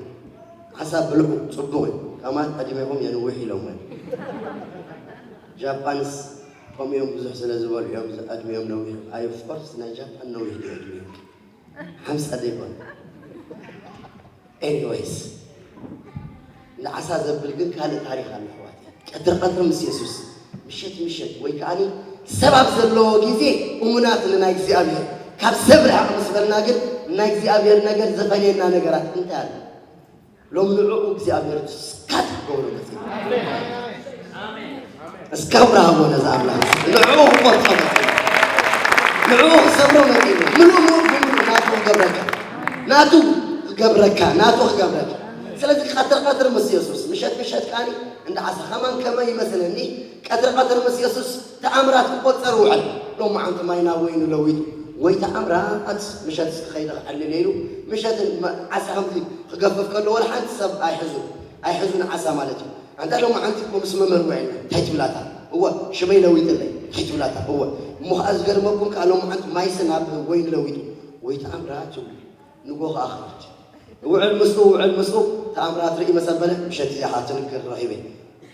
ዓሳ ብልዑ፣ ጽቡቕ እዩ። ከማን ዕድሜኹም የንውሕ ኢሎም እዮም። ጃፓንስ ከምኡ እዮም፣ ብዙሕ ስለ ዝበልዑ እዮም፣ ዕድሜኦም ነዊሕ። ኣይ፣ ኦፍ ኮርስ፣ ናይ ጃፓን ነዊሕ ድዩ ዕድሜኦም? ሓምሳ ዘይኮነ። ኤኒዌይስ፣ ንዓሳ ዘብል ግን ካልእ ታሪኽ ኣሎ፣ ኣሕዋት። ቀትሪ ቀትሪ ምስ የሱስ፣ ምሸት ምሸት፣ ወይ ከዓኒ ሰብ ኣብ ዘለዎ ግዜ፣ እሙናት ንናይ እግዚኣብሔር፣ ካብ ሰብ ርሕቕ ምስ በልና ግን፣ ናይ እግዚኣብሔር ነገር ዘፈልየና ነገራት እንታይ ኣሎ? ሎም ንዕኡ እግዚኣብሔር ስካት ክገብሮ መጺኡ። እስካብ ረሃቦ ነዚ ኣምላኽ ንዕኡ ክቆርጾ መጺኡ። ንዕኡ ክሰብሮ መጺኡ። ምሉእ ምሉእ ብምሉእ ናቱ ክገብረካ። ናቱ ክገብረካ፣ ናቱ ክገብረካ። ስለዚ ቀትሪ ቀትሪ ምስ የሱስ፣ ምሸት ምሸት ከኣኒ እንዳ ዓሳ ከማን ከመይ ይመስለኒ፣ ቀትሪ ቀትሪ ምስ የሱስ ተኣምራት ክቆጸር ውዕል። ሎማዓንቲ ማይ ናብ ወይኒ ለዊጡ፣ ወይ ተኣምራት ምሸት እስኪ ከይደ ክዕልል ኢሉ፣ ምሸትን መ-፣ ዓሳ ከምዚ ክገፍፍ ከሎ ወላ ሓንቲ ሰብ ኣይሕዙ፣ ኣይሕዙን ዓሳ ማለት እዩ። ኣንታ ሎማዓንቲ እኮ ምስ መምህር ውዒልና፣ እንታይ ትብላታ? እወ፣ ሽመይ ለዊጥለይ፣ እንታይ ትብላታ? እወ። እሞ ኸዓ ዝገርመኩም ከኣ ሎማዓንቲ ማይሲ ናብ ወይኒ ለዊጡ፣ ወይ ተኣምራት ትብሉ። ንግሆ ከኣ ክኸድ። ውዕል ምስኡ፣ ውዕል ምስኡ፣ ተኣምራት ርኢ መሰበለ፣ ምሸት እዚኣ ኸዓ ትንክር ረኺበ።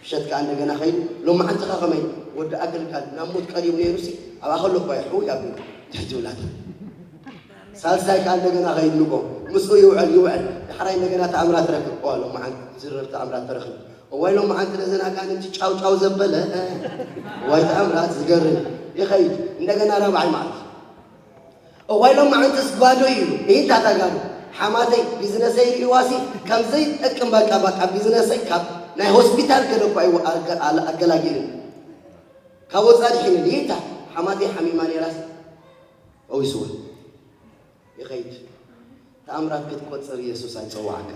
ምሸት ከኣ እንደገና ኸይዱ፣ ሎማዓንቲ ኸ ኸመይ? ወዲ ኣገልጋል ናብ ሞት ቀሪቡ ነይሩሲ፣ ኣብኣ ከሎ እኳ እዩ ሕውይ ኣቢሉ፣ እንታይ ትብላታ? ሳልሳይ ከኣ እንደገና ኸይዱ ንግሆ፣ ምስኡ ይውዕል፣ ይውዕል። ዳሕራይ እንደገና ተኣምራት ረክብ። እዋ፣ ሎማዓንቲ ዝርር ተኣምራት ተረኽቡ። እዋይ፣ ሎማዓንቲ ነዘን ኣጋንንቲ ጫው ጫው ዘበለ፣ እዋይ፣ ተኣምራት ዝገርም። ይኸይድ። እንደገና ራብዓይ መዓልቲ። እዋይ ሎማዓንትስ ጓዶ እዩ ኢሉ። ይህን ታታ ጋዶ ሓማተይ ቢዝነሰይ ሪእዋሲ ከም ዘይጠቅም በቃ፣ በቃ ቢዝነሰይ ካብ ናይ ሆስፒታል ገደ እኳ እዩ ኣገ-፣ ኣለ-፣ ኣገላጊሉ። ካብ ወጻኢ ድሒኑ ይህታ ሓማተይ ሓሚማ ነይራስ ፈዊስዋ። ይኸይድ። ተኣምራት ክትቆጽር ኢየሱስ ኣይጸዋዓካ።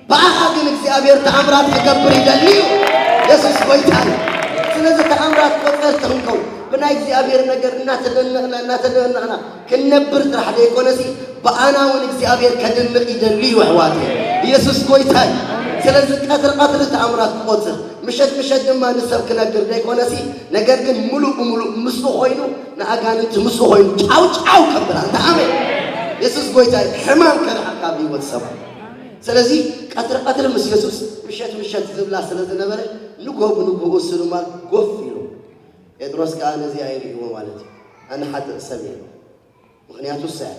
ብኣኻ ግን እግዚኣብሔር ተኣምራት ክገብር ይደሊ እዩ። የሱስ ጐይታ እዩ። ስለዚ ተኣምራት ቆጸርቲ ክንከውን ብናይ እግዚኣብሔር ነገር እናተደነቕና፣ እናተደነቕና ክንነብር ጥራሕ ዘይኮነሲ ብኣና እውን እግዚኣብሔር ከድንቕ ይደሊ እዩ ኣሕዋተይ። ኢየሱስ ጐይታ እዩ። ስለዚ ቀትሪ ቀትሪ ተኣምራት ክቆጽር፣ ምሸት ምሸት ድማ ንሰብ ክነግር ዘይኮነሲ፣ ነገር ግን ምሉእ ብምሉእ ምስኡ ኮይኑ፣ ንኣጋንንቲ ምስኡ ኮይኑ ጫው ጫው ከብላ። እንተ ኣሜን። የሱስ ጐይታ እዩ። ሕማም ከርሕቕ ካብ ህይወት ሰባት። ስለዚ ቀትሪ ቀትሪ ምስ የሱስ፣ ምሸት ምሸት ዝብላ ስለ ዝነበረ፣ ንግሆ ብንግሆ እሱ ድማ ጎፍ ኢሉ። ጴጥሮስ ከኣ ነዚኣ ይርእይዎ ማለት እዩ። ኣነ ሓጥእ ሰብ እየ። ምኽንያቱ እሳ እያ።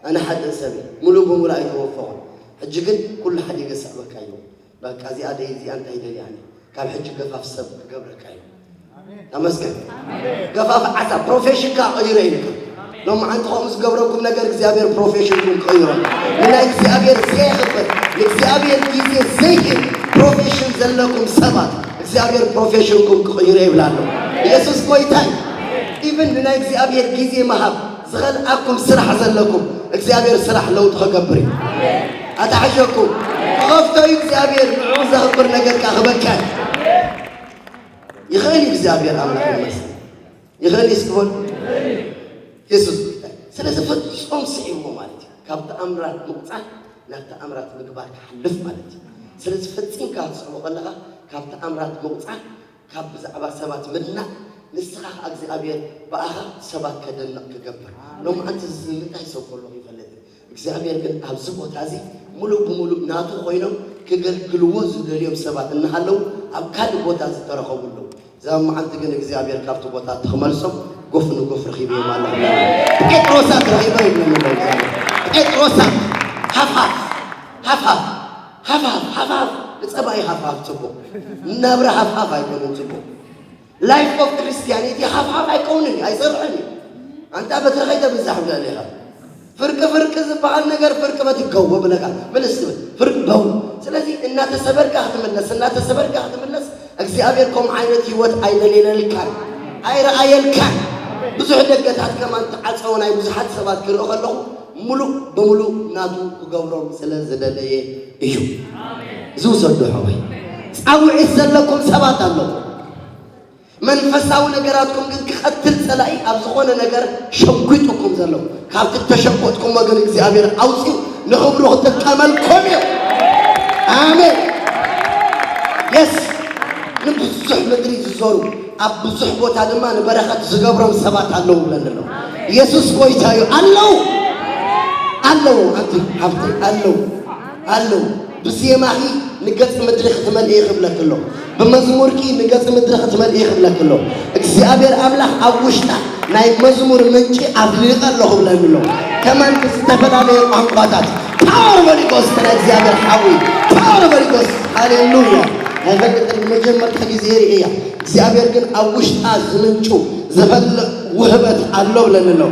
ኣነ ሓጥእ ሰብ እየ። ምሉእ ብምሉእ ኣይተወፈኹን። ሕጂ ግን ኩሉ ሓዲገ እስዕበካ ኣለኹ። በቃ እዚኣ ደይ እዚኣ እንታይ ደልያ ኣነ? ካብ ሕጂ ገፋፍ ሰብ ክገብረካ እዩ። ተመስገን። ገፋፍ ዓሳ ፕሮፌሽንካ ቀይሮ ኢልካ። ሎማዓንቲ ከምኡ ዝገብረኩም ነገር እግዚኣብሔር ፕሮፌሽንኩም ክቕይሮ። ንናይ እግዚኣብሔር ዘየኽብር፣ ንእግዚኣብሔር ግዜ ዘይህብ ፕሮፌሽን ዘለኩም ሰባት እግዚኣብሔር ፕሮፌሽንኩም ክቕይሮ ይብል ኣሎ። ኢየሱስ ጎይታ እዩ። ኢቭን ንናይ እግዚኣብሔር ግዜ ምሃብ ዝኸልኣኩም ስራሕ ዘለኩም እግዚኣብሔር ስራሕ ለውጢ ክገብር እዩ። ኣታሕሸኩም ክኸፍቶ እዩ እግዚኣብሔር ንዕኡ ዘኽብር ነገር ከኣ ክበካ እዩ። ይኽእል እዩ እግዚኣብሔር ኣምላኽ ይመስል። ይኽእል እዩ እስኪ በሉ። የሱስ ጎይታ እዩ። ስለዚ ፍጹም ስዒብዎ ማለት እዩ። ካብ ተኣምራት ምቑጻር ናብ ተኣምራት ምግባር ክሓልፍ ማለት እዩ። ስለዚ ፈጺምካ ክትስዕቦ ከለኻ ካብ ተኣምራት ምቑጻር ካብ ብዛዕባ ሰባት ምድናቕ ንስኻ ከኣ እግዚኣብሔር ብኣኻ ሰባት ከደንቕ ክገብር። ሎማዓንቲ እዚ ንምንታይ ሰብ ከለኹ ይፈልጥ እግዚኣብሔር ግን ኣብዚ ቦታ እዚ ሙሉእ ብሙሉእ ናቱ ኮይኖም ክገልግልዎ ዝደልዮም ሰባት እናሃለዉ ኣብ ካልእ ቦታ ዝተረኸቡ ኣለዉ። እዛ መዓልቲ ግን እግዚኣብሔር ካብቲ ቦታ እቲ ክመልሶም ጎፍ ንጎፍ ረኺበዮም ኣለኹ። ጴጥሮሳት ረኺበ ይብለኒ ኣሎ እግዚኣብሔር። ጴጥሮሳት ሃፍሃፍ ሃፍሃፍ ሃፍሃፍ ሃፍሃፍ ንጸባኢ ሃፍሃፍ ጽቡቕ ናብራ ሃፍሃፍ ኣይኮነን ጽቡቕ። ላይፍ ኦፍ ክርስቲያኒቲ ሃፍሃፍ ኣይከውንን እዩ ኣይሰርሕን እዩ። ኣንታ በትሪ ከይተብዛሕ ብለለ ኢኻ። ፍርቂ ፍርቂ ዝበሃል ነገር ፍርቂ በቲ ገው ብለካ ምልስ ትብል ፍርቂ በው። ስለዚ እናተሰበርካ ክትምለስ እናተሰበርካ ክትምለስ እግዚኣብሔር ከምኡ ዓይነት ህይወት ኣይደልየለልካን ኣይረኣየልካን። ብዙሕ ደገታት ከማን ተዓፀወ ናይ ብዙሓት ሰባት ክርኢ ከለኹ ሙሉእ ብሙሉእ ናቱ ክገብሮም ስለ ዝደለየ እዩ። ዝውሰዱ ሓወይ ፃውዒት ዘለኩም ሰባት ኣለዉ። መንፈሳዊ ነገራትኩም ግን ክቐትል ጸላኢ ኣብ ዝኾነ ነገር ሸጒጡኩም ዘሎ ካብቲ እተሸጎጥኩሞ ግን እግዚኣብሔር ኣውፅኡ ንኽብሩ ክጥቀመልኩም እዩ። ኣሜን። የስ ንብዙሕ ምድሪ ዝዞሩ ኣብ ብዙሕ ቦታ ድማ ንበረኸት ዝገብሮም ሰባት ኣለዉ ብለኒ ኣለዉ። ኢየሱስ ጎይታ እዩ። ኣለዉ ኣለዉ ኣንቲ ሃብተይ ኣለዉ ኣለዉ ብዜማኺ ንገጽ ምድሪ ክትመልኢ ክብለኪ ኣለኹ። ብመዝሙርኪ ንገጽ ምድሪ ክትመልኢ ክብለኪ ኣለኹ። እግዚኣብሔር ኣምላኽ ኣብ ውሽጣ ናይ መዝሙር ምንጪ ኣፍሊቐ ኣለኹ ክብለኒ ኣለኹ። ከማን ብዝተፈላለየ ቋንቋታት ፓወር ሆሊ ጎስት ናይ እግዚኣብሔር ሓዊ ፓወር ሆሊ ጎስት ሃሌሉያ። ኣይፈልጥን መጀመርታ ግዜ ርእያ እግዚኣብሔር ግን ኣብ ውሽጣ ዝምንጩ ዝፈልቕ ውህበት ኣሎ ብለኒ ኣሎ።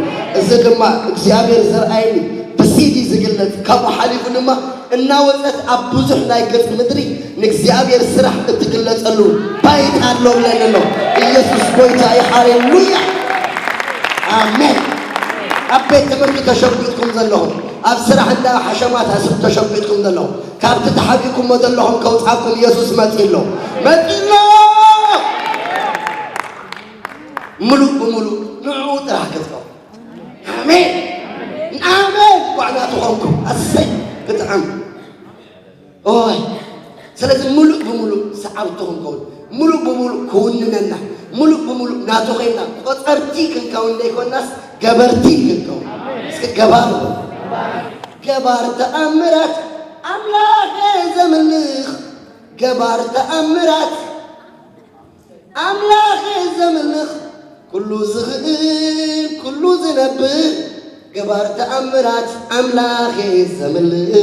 እዚ ድማ እግዚኣብሔር ዘርኣየኒ ብሲዲ ዝግለጽ ካብኡ ሓሊፉ ድማ እናወጸት ኣብ ብዙሕ ናይ ገጽ ምድሪ ንእግዚኣብሔር ስራሕ እትግለጸሉ ባይታ ኣሎ ብለኒ ኣሎ። ኢየሱስ ጎይታ እዩ። ሃሌሉያ ኣሜን። ኣብ ቤት ትምህርቲ ተሸጒጥኩም ዘለኹም ኣብ ስራሕ እንዳ ሓሸማት ኣስብ ተሸጒጥኩም ዘለኹም ካብቲ ተሓቢእኩሞ ዘለኹም ከውጻኩም ኢየሱስ መጺ ኣሎ። መጺ ኣሎ። ምሉእ ብምሉእ ንዕኡ ጥራሕ ክትቀው ኣሜን ኣሜን። ጓዕላ ትኾንኩም ኣሰይ ብጣዕሚ ኦይ ስለዚ ምሉእ ብምሉእ ሰዓብቲ ክንከውን ምሉእ ብምሉእ ክውንነና ምሉእ ብምሉእ ናቱ ኮይና ቆፀርቲ ክንከውን ዘይኮናስ ገበርቲ ክንከውን እስኪ ገባር ገባር ተኣምራት ኣምላኸ ዘምልኽ ገባር ተኣምራት ኣምላኽ ዘምልኽ ኩሉ ዝኽእል ኩሉ ዝነብር ገባር ተኣምራት ኣምላኽ ዘምልኽ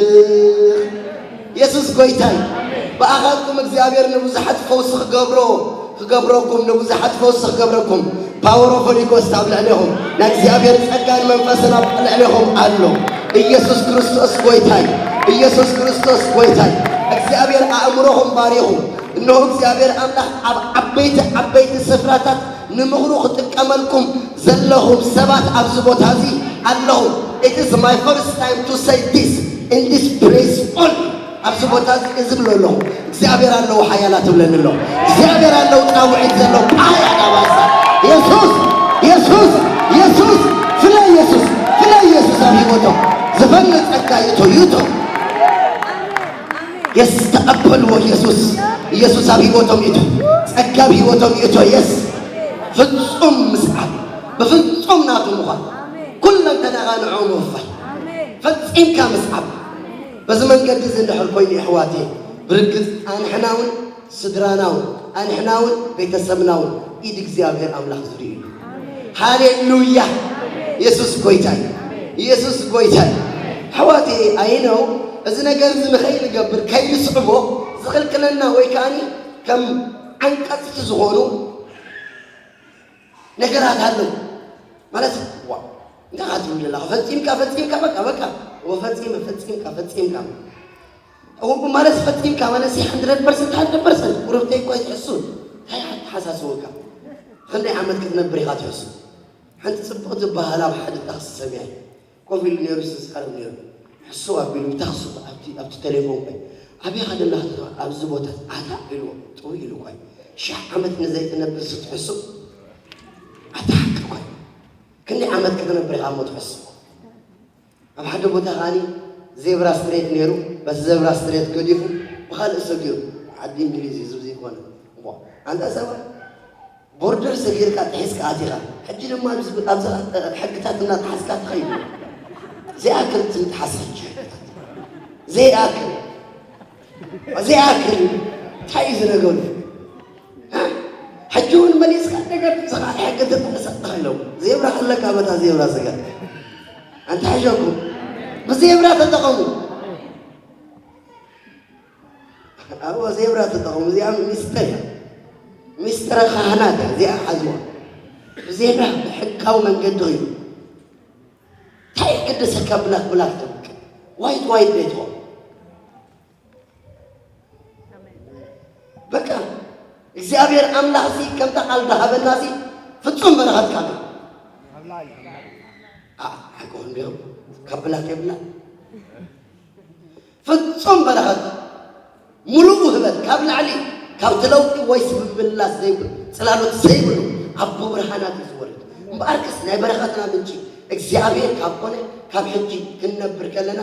የሱስ ጎይታይ ብኣኻትኩም እግዚኣብሔር ንብዙሓት ፈውሲ ክገብሮ ክገብረኩም ንብዙሓት ፈውሲ ክገብረኩም ፓወር ኦፍ ሆሊ ጎስት ኣብ ልዕሌኹም ናይ እግዚኣብሔር ጸጋን መንፈስን ኣብ ልዕሌኹም ኣሎ ኢየሱስ ክርስቶስ ጎይታይ ኢየሱስ ክርስቶስ ጎይታይ እግዚኣብሔር ኣእምሮኹም ባሪኹ እንሆ እግዚኣብሔር ኣምላኽ ኣብ ዓበይቲ ዓበይቲ ስፍራታት ንምኽሩ ክጥቀመልኩም ዘለኹም ሰባት ኣብዚ ቦታ እዚ ኣለኹም It is my first time to say this in this place only ኣብዚ ቦታ እዚ እዝብሎ ኣለኹ እግዚኣብሔር ኣለዉ ሓያላ ትብለኒ ኣሎ እግዚኣብሔር ኣለዉ ፃውዒት ዘሎ ፓያ ዳባሳ የሱስ የሱስ የሱስ ፍለ የሱስ ፍለ የሱስ ኣብ ህይወቶም ዝፈልጥ ጸጋ ይእቶ ይእቶ የስተቐበልዎ ኢየሱስ ኢየሱስ ኣብ ህይወቶም ይእቶ ጸጋ ኣብ ህይወቶም ይእቶ የስ ፍጹም ምስዓብ ብፍጹም ናቱ ምዃን ኩለንተናኻ ንዕኡ ምውፋይ ፈጺምካ ምስዓብ በዚ መንገዲ እዚ እንድሕር ኮይኑ የሕዋት ብርግጽ ኣንሕና እውን ስድራና እውን ኣንሕና እውን ቤተሰብና እውን ኢድ እግዚኣብሔር ኣምላኽ ዝርኢ እዩ። ሃሌሉያ! ኢየሱስ ጎይታ እዩ። ኢየሱስ ጎይታ እዩ። ኣሕዋተይ፣ ኣይነው፣ እዚ ነገር እዚ ንኸይንገብር፣ ከይንስዕቦ ዝኽልክለና ወይ ከዓኒ ከም ዓንቀፅቲ ዝኾኑ ነገራት ኣለዉ። ማለት፣ ዋ፣ እንታይ ኢኻ ትብል ዘለኻ? ፈጺምካ፣ ፈጺምካ፣ በቃ፣ በቃ። ወፈጺመ፣ ፈጺምካ፣ ፈጺምካ። እው፣ ማለት ፈጺምካ ማለት ሲ፣ hundred percent፣ hundred percent። ቁርብተይ እኮ ኣይትሕሱ። እንታይ ኢኻ ትሓሳስበካ? ክንደይ ዓመት ክትነብር ኢኻ ትሕሱ? ሓንቲ ጽቡቕ ዝበሃል ኣብ ሓደ ታክሲ ሰብኣይ ኮፍ ኢሉ ነይሩ፣ ዝዛረብ ነይሩ። ሕስው ኣቢሉ፣ ታክሲ ኣብቲ፣ ኣብቲ ቴሌፎን ኮይ፣ ኣበይ ኢኻ ደለኻ? ኣብዚ ቦታ። ኣታ ኢልዎ፣ ጥውይ ኢሉ ኮይ። ሽሕ ዓመት ንዘይትነብር ስትሕሱ፣ ኣታ ሓቂ ኮይ። ክንደይ ዓመት ክትነብር ኢኻ እሞ ትሕሱ? ኣብ ሓደ ቦታ ከዓኒ ዜብራ ስትሬት ነይሩ፣ በቲ ዜብራ ስትሬት ገዲፉ ብኻልእ ሰጊሩ፣ ዓዲ እንግሊዝ እዩ፣ እዚ ዘይኮነ። እሞ ኣንታ ሰባት፣ ቦርደር ሰጊርካ ጥሒስካ ኣቲኻ፣ ሕጂ ድማ ኣብዚ፣ ኣብዚ ሕግታት እናጠሓስካ ትኸይድ። ዘይኣክል ትምጥሓስ ሕጂ ሕግታት። ዘይኣክል፣ ዘይኣክል፣ እንታይ እዩ እዚ ነገሩ? ሕጂ እውን መሊስካ ነገር ዝኸኣል ሕጊ ትጥሕስ ኣለኻ ኢሎም። ዜብራ ከለካ በታ ዜብራ ስገር። ኣንታ ሕሸኩም፣ ብዜብራ ተጠቐሙ። ኣብኡ ዜብራ ተጠቐሙ። እዚኣ ሚስጥር እያ። ሚስጥረ ካህናት እያ። እዚኣ ሓዝዋ። ብዜብራ ብሕጋዊ መንገዲ እዩ። እንታይ ይግደሰካ ብላክ ብላክ ትብል? ዋይት ዋይት ቤትዋ። በቃ እግዚኣብሔር ኣምላኽ እዚ ከምታ ቃል ዝሃበና እዚ ፍጹም በረኸት ካብ ሓቂ እንዲኦም ካብ ብላክ የብላ። ፍጹም በረኸት፣ ሙሉእ ውህበት፣ ካብ ላዕሊ፣ ካብቲ ለውጢ ወይስ ምምላስ ዘይብሉ፣ ጽላሎት ዘይብሉ ኣቦ ብርሃናት እዩ ዝወርድ። እምበኣርከስ ናይ በረኸትና ምንጪ እግዚኣብሔር ካብ ኮነ፣ ካብ ሕጂ ክንነብር ከለና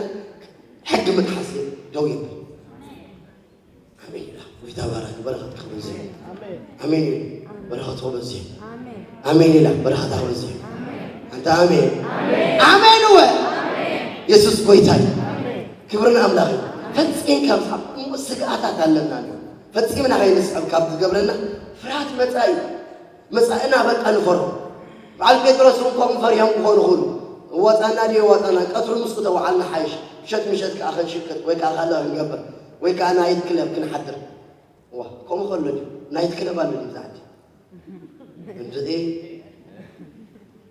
ሕጊ ምጥሓስ ደው ይብል። ኣሜን ኢላ። ጎይታ ባረክ። በረኸት ክበዝሕ። ኣሜን ኢሉ። በረኸት ክበዝሕ። ኣሜን ኢላ። በረኸት ክበዝሕ። ኣንታ ኣሜን። ኣሜን እወ። የሱስ ጎይታ እዩ። ክብሪ ንኣምላኽ እዩ። ፈጺምካ ምስሓብ እሞ ስግኣታት ኣለና እዩ። ፈጺምና ከይንስዕብ ካብ ዝገብረና ፍርሃት መጻኢ፣ መጻኢና በቃ ንፈርሆ። በዓል ጴጥሮስ እውን ከምኡ ፈሪሆም ክኾኑ ይኽእሉ። እዋጻና ድዩ እዋጻና? ቀትሩ ምስኡ ተወዓልና ሓይሽ። ምሸት ምሸት ከኣ ክንሽቅጥ ወይ ከኣ ካልእ ክንገብር ወይ ከኣ ናይት ክለብ ክንሓድር። ዋ፣ ከምኡ ከሎ ድዩ? ናይት ክለብ ኣሎ ድዩ ብዛዕባ? እንድዒ።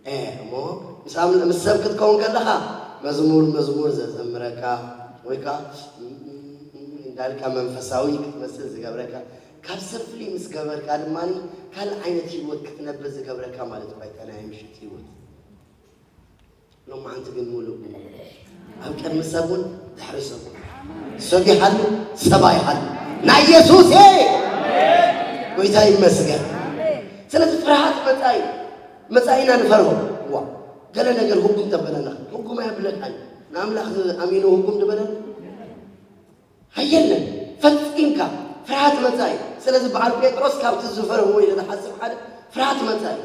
ኤ፣ እሞ ምስ ኣም-፣ ምስ ሰብ ክትከውን ከለኻ መዝሙር፣ መዝሙር ዘዘምረካ ወይ ከኣ እንዳልካ መንፈሳዊ ክትመስል ዝገብረካ፣ ካብ ሰብ ፍልይ ምስ ገበርካ ድማ ካልእ ዓይነት ህይወት ክትነብር ዝገብረካ ማለት እኳ ኣይኮነ፣ ናይ ምሸት ህይወት። ሎማዓንቲ ግን ምሉእ ብምሉእ ኣብ ቅድሚ ሰብ እውን ድሕሪ ሰብ እውን ሰብ ይሃሉ፣ ሰብ ኣይሃሉ። ናይ የሱስ ጎይታ ይመስገን። ስለዚ ፍርሃት መጻኢ፣ መጻኢና ንፈርሆ። ዋ፣ ገለ ነገር ህጉም ተበለና፣ ህጉም ኣየብለካን። ንኣምላኽ ኣሚኑ ህጉም ዝበለና ኣየለን። ፈጺምካ ፍርሃት መጻኢ። ስለዚ በዓል ጴጥሮስ ካብቲ ዝፈርህዎ ኢለ ዝሓስብ ሓደ ፍርሃት መጻኢ።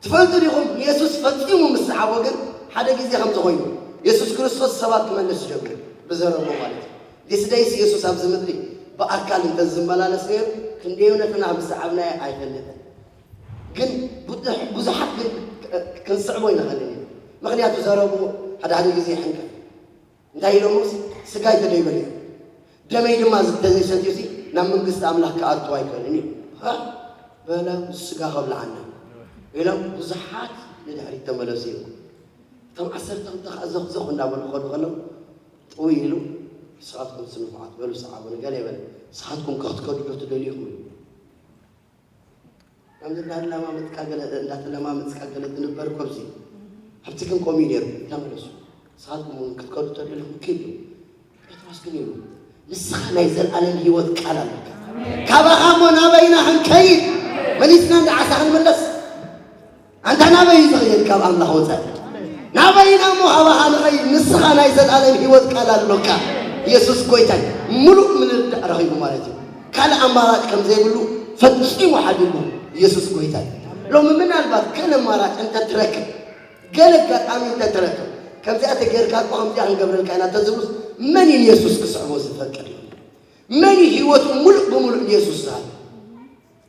ትፈልጡ ዲኹም? ንየሱስ ፈጺሙ ምስ ሰዓቦ ግን ሓደ ግዜ ከምዚ ኮይኑ፣ የሱስ ክርስቶስ ሰባት ክመልስ ጀሚሩ፣ ብዘረቦ ማለት እዩ። ዲስ ደይስ የሱስ ኣብዚ ምድሪ ብኣካል እንተ ዝመላለስ ነይሩ፣ ክንደይ ነትና ምስ ሰዓብናዮ ኣይፈልጥን። ግን ብዙሕ-፣ ብዙሓት ግን ክንስዕቦ ኣይንኽእልን ኢና። ምኽንያቱ ዘረብኡ ሓደ ሓደ ግዜ ይሕንቅፍ። እንታይ ኢሎምስ? ስጋይ ተደይበልዮ፣ ደመይ ድማ ተዘይሰትዩሲ ናብ መንግስቲ ኣምላኽ ክኣቱ ኣይክእልን እዩ። ሃ? በለ፣ ምስ ስጋ ከብልዓና ኢሎም ብዙሓት ንድሕሪት ተመለሱ እዮም። እቶም ዓሰርተ ክልተ ከኣ ዘኽዘኽ እናበሉ ክኸዱ ከለዉ ጥውይ ኢሉ፣ ንስኻትኩም ስንፉዓት በሉ፣ ሰዓቡኒ፣ ገለ ይበለ፣ ንስኻትኩም ከ ክትከዱ ዶ ትደልዩ ኢኹም? ኢሉ። ከምዚ እንዳተለማመጽካ ገለ፣ እንዳተለማመጽካ ገለ ትንበር እኮ ኣብዚ። ኣብቲ ግን ከምኡ እዩ ነይሩ። ተመለሱ። ንስኻትኩም እውን ክትከዱ ተደሊኹም ኪዱ። ጴጥሮስ ግን ኢሉ፣ ንስኻ ናይ ዘለኣለም ህይወት ቃል ኣለካ። ካባኻ እሞ ናበይና ክንከይድ? መሊስና እንዳ ዓሳ ክንምለስ? ኣንታ ናበይ እዩ ዝኸየድ ካብ ኣምላኽ ወጻኢ? ናበይና እሞ ካባኻ ንኸይድ? ንስኻ ናይ ዘለኣለም ህይወት ቃል ኣሎካ። የሱስ ጎይታ እዩ። ምሉእ ምርዳእ ረኺቡ ማለት እዩ። ካልእ ኣማራጭ ከም ዘይብሉ ፈጺሙ ሓዲጉ። የሱስ ጎይታ እዩ። ሎሚ ምናልባት ገለ ኣማራጭ እንተትረክብ፣ ገለ ኣጋጣሚ እንተትረክብ፣ ከምዚኣ ተጌርካ እኮ ከምዚኣ ክንገብረልካ ኢና እንተዝብሉስ፣ መን እዩ ንየሱስ ክስዕቦ ዝፈቅድ? መን እዩ ህይወቱ ሙሉእ ብሙሉእ ንየሱስ ዝሃበ?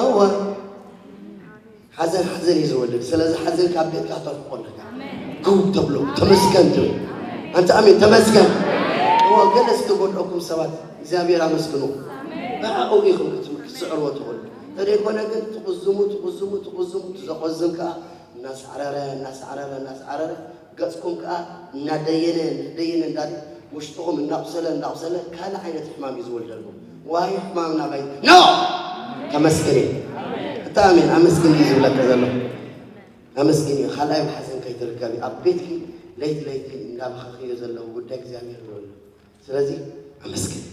እወ፣ ሓዘን ሓዘን እዩ ዝወልድ። ስለዚ ሓዘን ካብ ቤትካ ተርሕቆ ኣለካ። ግው ተብሎ፣ ተመስገን ትብል። ኣንተ ኣሜን፣ ተመስገን። እወ፣ ገለ ዝተጎድኦኩም ሰባት እግዚኣብሔር ኣመስግኑ። ብኣኡ ኢኹም ክትም-፣ ክትስዕርዎ ትኽእሉ። ተደይኮነ ግን ትቕዝሙ፣ ትቕዝሙ፣ ትቕዝሙ፣ እቲ ዘቖዝም ከኣ እናሳዕረረ፣ እናሳዕረረ፣ እናሳዕረረ፣ ገጽኩም ከኣ እናደየነ፣ እናደየነ እንዳለ ውሽጥኹም እናቑሰለ፣ እናቑሰለ ካልእ ዓይነት ሕማም እዩ ዝወልደልኩም። ዋይ ሕማም ናባይ። ኖ! ተመስገን እዩ። ኣንተ ኣሜን፣ ኣመስግን እዩ ዝብለካ ዘሎ። ኣመስግን እዩ። ካልኣይ ብሓዘን ከይትርከቢ። ኣብ ቤትኪ ለይቲ ለይቲ እንዳበኸኽዮ ዘለዉ ጉዳይ እግዚኣብሔር ይረኣዩ። ስለዚ ኣመስግን።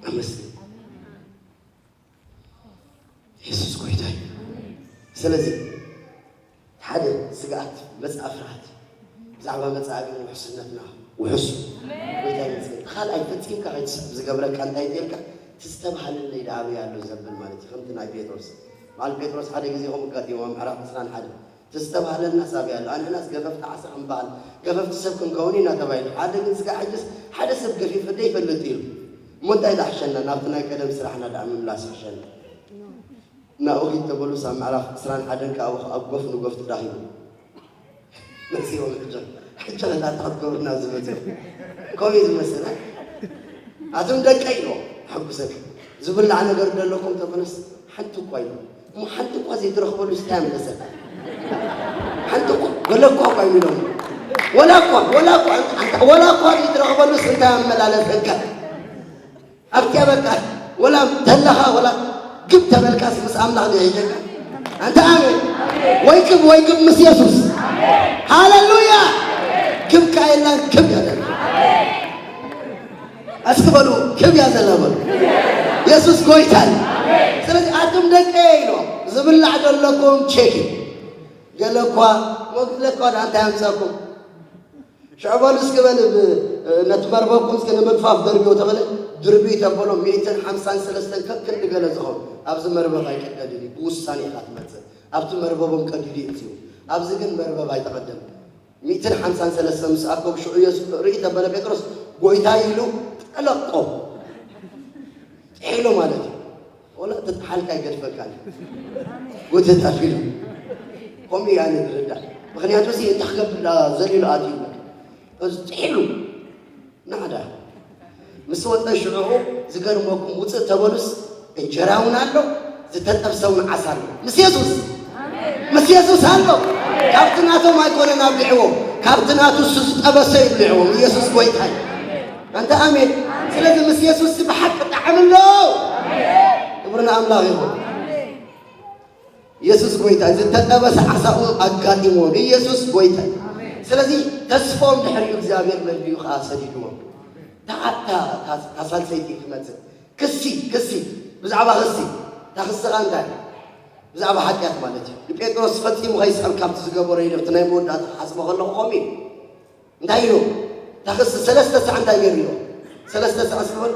ኣመስግን። የሱስ ጎይታ እዩ። ስለዚ ሓደ ስግኣት መጻኢ ፍርሃት እዩ። ብዛዕባ መጻኢ ግን ውሑስነትና ውሑስ እዩ። ጎይታ ይመስገን። እቲ ካልኣይ ፈጺምካ ከይትስሕት ዝገብረካ እንታይ እንተልካ፣ ትስተብሃለለይ ደኣ ኣበይ ኣሎ ዘብል ማለት እዩ። ከምቲ ናይ ጴጥሮስ። በዓል ጴጥሮስ ሓደ ግዜ ከምኡ ኣጋጢምዎ፣ ምዕራፍ ዕስራን ሓደን። ትስተብሃለልናስ ኣበይ ኣሎ? ኣንሕናስ ገፈፍቲ ዓሳ ክንበሃል፣ ገፈፍቲ ሰብ ክንከውን ኢና ተባሂሉ። ሓደ ግን ስጋዕ ሕጅስ ሓደ ሰብ ገፊፉ ደይፈልጥ ኢሉ። እሞ እንታይ ደኣ ሕሸና? ናብቲ ናይ ቀደም ስራሕና ደኣ ምምላስ ሕሸና። ናብኡ ኺድ ተበሉስ ኣብ ምዕራፍ ዕስራን ሓደን ከኣ ኣብ ጎፍ ንጎፍ ተዳኺሙ። መጺኦም ሕጂ፣ ሕጂ ኸ እንታይ ክትገብሩና ኣብዚ መጺኦም? ከምኡ እዩ ዝመስል፣ እ? ኣቱም ደቀይ ኢልዎ፣ ኣሐጉሰካ። ዝብላዕ ነገር ዶ ኣለኩም ተበለስ፣ ሓንቲ እኳ ኢልዎ። እሞ ሓንቲ እኳ ዘይትረኽበሉስ እንታይ ኣመለሰካ? ሓንቲ እኳ፣ ወላ እኳ እኳ ኢሎም። ወላ እኳ፣ ወላ እኳ፣ ኣንታ፣ ወላ እኳ ዘይትረኽበሉስ እንታይ ኣመላለሰካ? ኣብቲያ በቃ፣ ወላ ተለኻ፣ ወላ ግብ ተበልካስ ምስ ኣምላኽ ዶ ይሄደካ? ኣንታ ኣሜን። ወይ ግብ፣ ወይ ግብ ምስ የሱስ። ሃሌሉያ። ግብ ከኣ የላን፣ ክብ ያደርግ። እስኪ በሉ፣ ክብ ያዘላ በሉ። የሱስ ጎይታ እዩ። ስለዚ ኣቱም ደቀይ ኢሎም፣ ዝብላዕ ዶ ኣለኩም? ቼክ እዩ። ገለ እኳ፣ ገለ እኳ ደኣ እንታይ ኣምጻኩም? ሽዑ በሉ እስኪ በል፣ ብ-፣ ነቲ መርበብኩም እስኪ ንምግፋፍ ደርብዮ ተበለ፣ ድርብዩ ተበሎ፣ ሚእትን ሓምሳን ሰለስተን ከክንዲ ገለ ዝኸውን። ኣብዚ መርበብ ኣይቅደድን እዩ፣ ብውሳኔ ኢኻ ትመጽእ። ኣብቲ መርበቦም ቀዲዱ እዩ እትዩ። ኣብዚ ግን መርበብ ኣይተቐደም። ሚእትን ሓምሳን ሰለስተን ምስ ኣከቡ ሽዑ የሱስ ርኢ ተበለ ጴጥሮስ፣ ጎይታይ ኢሉ ጠለቆ። ጥሒሉ ማለት እዩ። ወላ ተጥሓልካ ይገድፈካ። ጎተት ኣቢሉ። ከምኡ እየ ኣነ ዝርዳእ። ምኽንያቱ እዚ እንታይ ክገብር ዳ ዘሊሉ ኣትዩ። እዚ ጥሒሉ። ናዕዳ። ምስ ወፀ ሽዑ ዝገርመኩም ውፅእ ተበሉስ እንጀራ እውን ኣሎ፣ ዝተጠብሰ እውን ዓሳ ኣሎ። ምስ የሱስ። ምስ የሱስ ኣሎ። ካብቲ ናቶም ኣይኮነን ኣብሊዕዎም። ካብቲ ናቱ እሱ ዝጠበሰ ይብልዕዎም። ኢየሱስ ጎይታ እዩ። ኣንተ ኣሜን። ስለዚ ምስ የሱስ ብሓቂ ጣዕሚ ኣሎ። ክብሪ ንኣምላኽ ይኹን። ኢየሱስ ጎይታ። ዝተጠበሰ ዓሳኡ ኣጋጢምዎም። ኢየሱስ ጎይታ። ስለዚ ተስፋኦም ድሕሪኡ እግዚኣብሔር መሊኡ ኸዓ ሰዲድዎም። እታ፣ እታ፣ እታ፣ እታ ሳልሰይቲ ክትመጽእ። ክሲ፣ ክሲ። ብዛዕባ ክሲ። እታ ክሲ ኸዓ እንታይ? ብዛዕባ ሓጢኣት ማለት እዩ። ንጴጥሮስ ፈጺሙ ኸይስሕብ ካብቲ ዝገበሮ ኢሉ ኣብቲ ናይ መወዳእታ ክሓስቦ ከለኹ ከምኡ እዩ። እንታይ ኢሉ? እታ ክሲ ሰለስተ ሳዕ እንታይ ገይሩ ኢሉ? ሰለስተ ሳዕ እስኪ በሉ።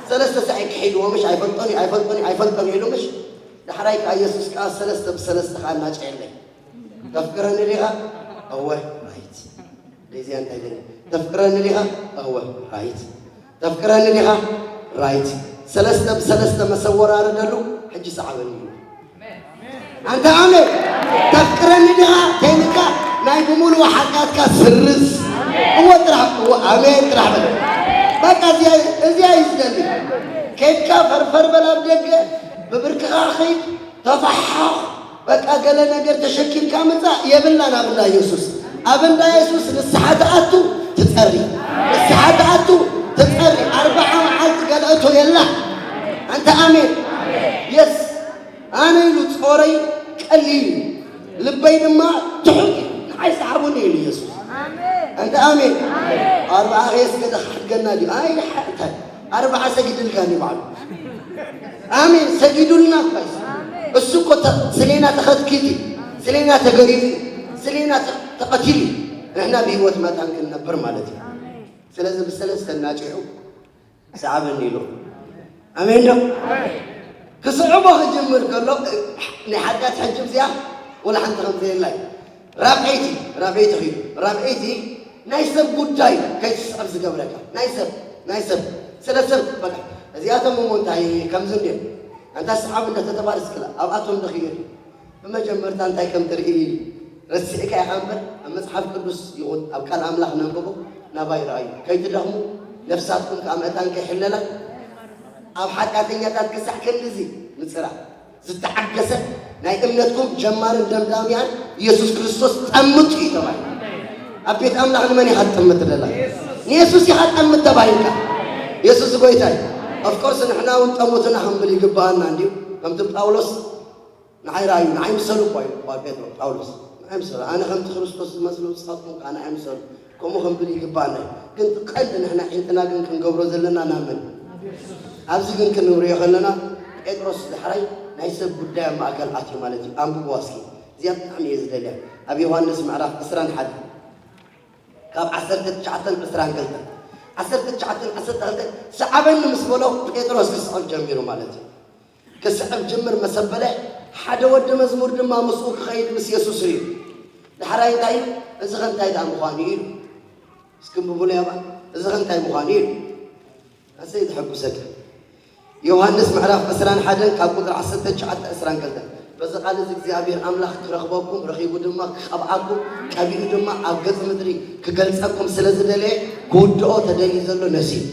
ሰለስተ ሳዕ ይክሒድዎ ምሽ? ኣይፈልጦን እዩ፣ ኣይፈልጦን እዩ፣ ኣይፈልጦን እዩ ኢሉ ምሽ? ዳሕራይ ከኣ ኢየሱስ ከኣ ሰለስተ ብሰለስተ ከኣ እናጨየለይ። "ተፍቅረኒ ዲኻ?" "እወ፣ ራይት። ደዚኣ እንታይ ገለ? ተፍቅረኒ ዲኻ?" "እወ፣ ራይት። ተፍቅረኒ ዲኻ?" "ራይት። ሰለስተ ብሰለስተ መሰወራርደሉ፣ ሕጂ ሰዓበኒ እዩ." ኣንተ ኣሜን። "ተፍቅረኒ ዲኻ?" ተይልካ ናይ ብምሉእ ሓጢኣትካ ስርዝ። እወ ጥራሕ፣ እወ ኣሜን ጥራሕ በል። በቃ እዚኣ፣ እዚኣ እዩ ዝደሊ። ኬድካ ፈርፈር በል ኣብ ደገ፣ ብብርክኻ ኺድ፣ ተፋሓኽ። በቃ ገለ ነገር ተሸኪምካ ምጻእ የብላን ኣብ እንዳ የሱስ። ኣብ እንዳ የሱስ ንስሓ ትኣቱ ትጸሪ። ንስሓ ትኣቱ ትጸሪ። ኣርብዓ መዓልቲ ገለ እቶ የላ። ኣንተ ኣሜን። የስ ኣነ ኢሉ ጾረይ ቀሊል እዩ፣ ልበይ ድማ ትሑት እዩ። ንዓይ ሰሓቡኒ ኢሉ የሱስ። ኣንተ ኣሜን። ኣርብዓ ከየስገደ ክሓድገና ድዩ? ኣይ፣ እንታይ? ኣርብዓ ሰጊድልካ ድዩ ባዕሉ? ኣሜን። ሰጊዱልና እኮ እዩ። እሱ እኮ ተ-፣ ስሌና ተኸትኪት እዩ። ስሌና ተገሪፉ እዩ። ስሌና ተ-፣ ተቐቲሉ እዩ። ንሕና ብህይወት መታን ክንነብር ማለት እዩ። ስለዚ ብሰለስተ እናጭሑ ሰዓበኒ ኢሉ። ኣሜን ዶ? ክስዕቦ ክጅምር ከሎ፣ ናይ ሓጢኣት ሕጂ እዚኣ ወላ ሓንቲ ከም ዘየላ እዩ። ራብዐይቲ፣ ራብዐይቲ ኺዱ። ራብዐይቲ ናይ ሰብ ጉዳይ ከይትስዕብ ዝገብረካ። ናይ ሰብ፣ ናይ ሰብ። ስለ ሰብ፣ በቃ፣ እዚኣቶም እሞ እንታይ ከምዚ እንድዮም። ኣንታ ሰሓብ እንደ ተተባረስክላ ኣብኣቶም ደኺ ይርኢ። ብመጀመርታ እንታይ ከም ትርኢ ረሲዕካ ኢኻ እምበር፣ ኣብ መጽሓፍ ቅዱስ ይኹን ኣብ ቃል ኣምላኽ ነንብቦ፣ ናባይ ረኣዩ። ከይትደኽሙ፣ ነፍሳትኩም ከኣ መእታን ከይሕለላ፣ ኣብ ሓጢኣተኛታት ክሳዕ ክንድዚ ምጽራር ዝተዓገሰ፣ ናይ እምነትኩም ጀማርን ደምዳሚያን ኢየሱስ ክርስቶስ ጠምቱ እዩ ተባሂሉ። ኣብ ቤት ኣምላኽ ንመን ኢኻ ትጠምት ደላ? ንየሱስ ኢኻ ትጠምት ተባሂልካ። የሱስ ጎይታ እዩ። Of course ንሕና እውን ጠሙትና ክንብል ይግባኣና እንድዩ። ከምቲ ጳውሎስ ንዓይ ረኣዩ፣ ንዓይ ምሰሉ እኳ ኢሉ እኳ ጴጥሮ፣ ጳውሎስ፣ ንዓይ ምሰሉ። ኣነ ከምቲ ክርስቶስ ዝመስሉ ንስኻትኩም ከኣ ንዓይ ምሰሉ። ከምኡ ክንብል ይግባኣና እዩ። ግን ቀንዲ ንሕና ዒንትና ግን ክንገብሮ ዘለና ናብ መን? ኣብዚ ግን ክንሪኦ ከለና ጴጥሮስ ዳሕራይ ናይ ሰብ ጉዳይ ኣብ ማእከል ኣትዩ ማለት እዩ። ኣንብብዋ እስኪ። እዚኣ ብጣዕሚ እየ ዝደልያ። ኣብ ዮሃንስ ምዕራፍ ዕስራን ሓደን ካብ ዓሰርተ ትሽዓተን ዕስራን ክልተን፣ ዓሰርተ ትሽዓተን ዓሰርተ ክልተን ሰዓበኒ ምስ በሎ ጴጥሮስ ክስዕብ ጀሚሩ ማለት እዩ። ክስዕብ ጅምር መሰበለ ሓደ ወዲ መዝሙር ድማ ምስኡ ክኸይድ ምስ የሱስ እዩ። ዳሕራይ እንታይ ኢሉ? እዚ ኸ እንታይ ደኣ ምዃኑ እዩ ኢሉ። እስኪ ብብሉይ ኣባ እዚ ኸ እንታይ ምዃኑ እዩ ኢሉ። ኣሰይ ዘሐጉሰካ። ዮሃንስ ምዕራፍ ዕስራን ሓደን ካብ ቁጽሪ ዓሰርተ ትሽዓተ ዕስራን ክልተን፣ በዚ ቃል እዚ እግዚኣብሔር ኣምላኽ ክረኽበኩም ረኺቡ ድማ ክቐብኣኩም ቀቢኡ ድማ ኣብ ገጽ ምድሪ ክገልጸኩም ስለ ዝደለየ ክውድኦ ተደልዩ ዘሎ ነዚ እዩ።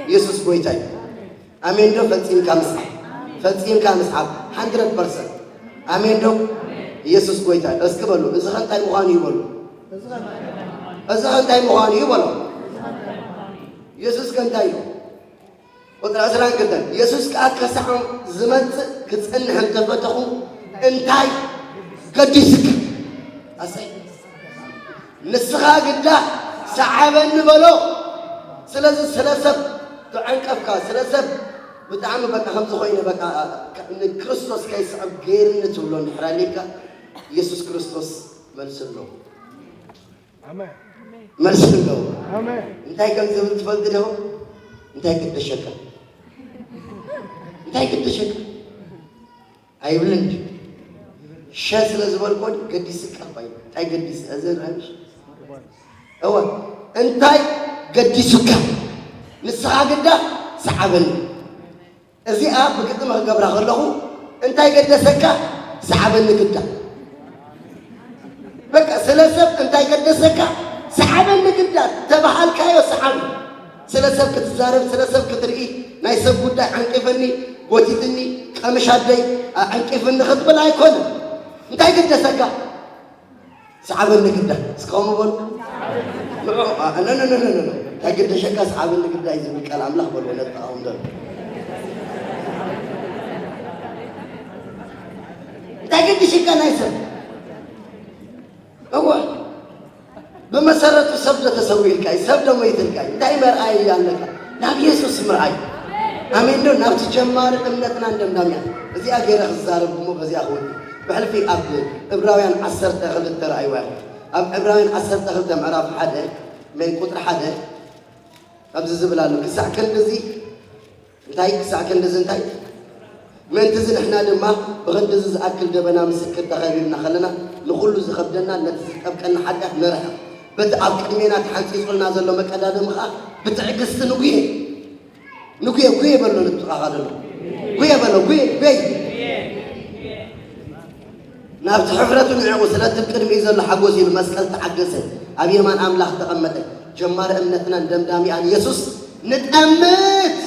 ኢየሱስ ጎይታ እዩ። ኣሜን ዶ? ፈጺምካ ምስዓብ። ፈጺምካ ምስዓብ። ሃንድረድ ፐርሰንት። ኣሜን ዶ? ኢየሱስ ጎይታ እዩ። እስኪ በሉ፣ እዚ ኸ እንታይ ምዃኑ እዩ በሉ። እዚ ኸ እንታይ ምዃኑ እዩ በሎ። ኢየሱስ ከ እንታይ እዩ? ቁጽሪ ዕስራን ክልተን፣ የሱስ ከኣ ክሳዕ ዝመጽእ ክጸንሕ እንተፈተኹ እንታይ ገዲስክ? ኣሰይ። ንስኻ ግዳ ሰዓበኒ በሎ። ስለዚ ስለ ሰብ ተዐንቀፍካ፣ ስለ ሰብ ብጣዕሚ በቃ ከምዚ ኮይነ በቃ ንክርስቶስ ከይስዕብ ገይርኒ ትብሎ እንድሕር ኣልዩካ፣ የሱስ ክርስቶስ መልሲ ኣለዎ። ኣሜን። መልሲ ኣለዎ። ኣሜን። እንታይ ከም ዝብል ትፈልጢ ዲኹም? እንታይ ገደሸካ? እንታይ ገደሸካ? ኣይብልን ድዩ? ሸ ስለ ዝበልኮ ድዩ ገዲስካ እኳ እዩ። እንታይ ገዲስ-፣ እዚ ርኣይሽ? እወ፣ እንታይ ገዲሱካ? ንስኻ ግዳ ሰዓበኒ። እዚኣ ብግጥሚ ክገብራ ከለኹ፣ እንታይ ገደሰካ? ሰዓበኒ ግዳ። በቃ፣ ስለ ሰብ እንታይ ገደሰካ? ሰዓበኒ ግዳ። ተባሃልካዮ ሰዓብ። ስለ ሰብ ክትዛረብ፣ ስለ ሰብ ክትርኢ፣ ናይ ሰብ ጉዳይ ዓንቂፍኒ፣ ጎቲትኒ፣ ቀምሽ ኣደይ፣ ኣ-፣ ዓንቂፍኒ ክትብል ኣይኮነን። እንታይ ገደሰካ? ሰዓበኒ ግዳ። እስከ ከምኡ በሉ። ንዑ፣ ኣ-፣ ኖ፣ ኖ፣ ኖ፣ ኖ፣ ኖ። እንታይ ገደሸካ? ሰዓበኒ ግዳ እዩ ዝብል ቃል ኣምላኽ በልዎ ነቲ ተቓውሞ ዘሎ። እንታይ ገዲሽካ ናይ ሰብ? እወ። ብመሰረቱ ሰብ ዶ ተሰዊእልካ እዩ? ሰብ ዶ ሞይትልካ እዩ? እንታይ መርኣያ ኣለካ? ናብ የሱስ ምርኣይ። ኣሜን ዶ? ናብቲ ጀማሪ እምነትናን ደምዳሚያን። እዚኣ ገይረ ክዛረብ እሞ በዚኣ ክወዲ። ብሕልፊ ኣብ ዕብራውያን ዓሰርተ ክልተ ረኣይዋ ኢኹም። ኣብ ዕብራውያን ዓሰርተ ክልተ ምዕራፍ ሓደ፣ ምን ቁጽሪ ሓደ፣ ኣብዚ ዝብል ኣሎ። ክሳዕ ክንድዚ እንታይ? ክሳዕ ክንድዚ እንታይ? ምእንትዚ ንሕና ድማ ብኽንድዚ ዝኣክል ደበና ምስክር ተኸቢብና ከለና፣ ንኹሉ ዝኸብደና ነቲ ዝጠብቀና ሓጢኣት ነርሕቕ። በቲ ኣብ ቅድሜና ተሓንጺጹልና ዘሎ መቀዳድም ኸኣ ብትዕግስቲ ንጉየ። ንጉየ፣ ጉየ በሎ ንጥቓኻ ዘሎ። ጉየ በሎ፣ ጉየ፣ ጉየ። ናብቲ ሕፍረቱ ንዕቑ፣ ስለቲ ቅድሚኡ ዘሎ ሓጎስ ኢሉ መስቀል ተዓገሰ፣ ኣብ የማን ኣምላኽ ተቐመጠ። ጀማሪ እምነትናን ደምዳሚኣን የሱስ ንጠምት።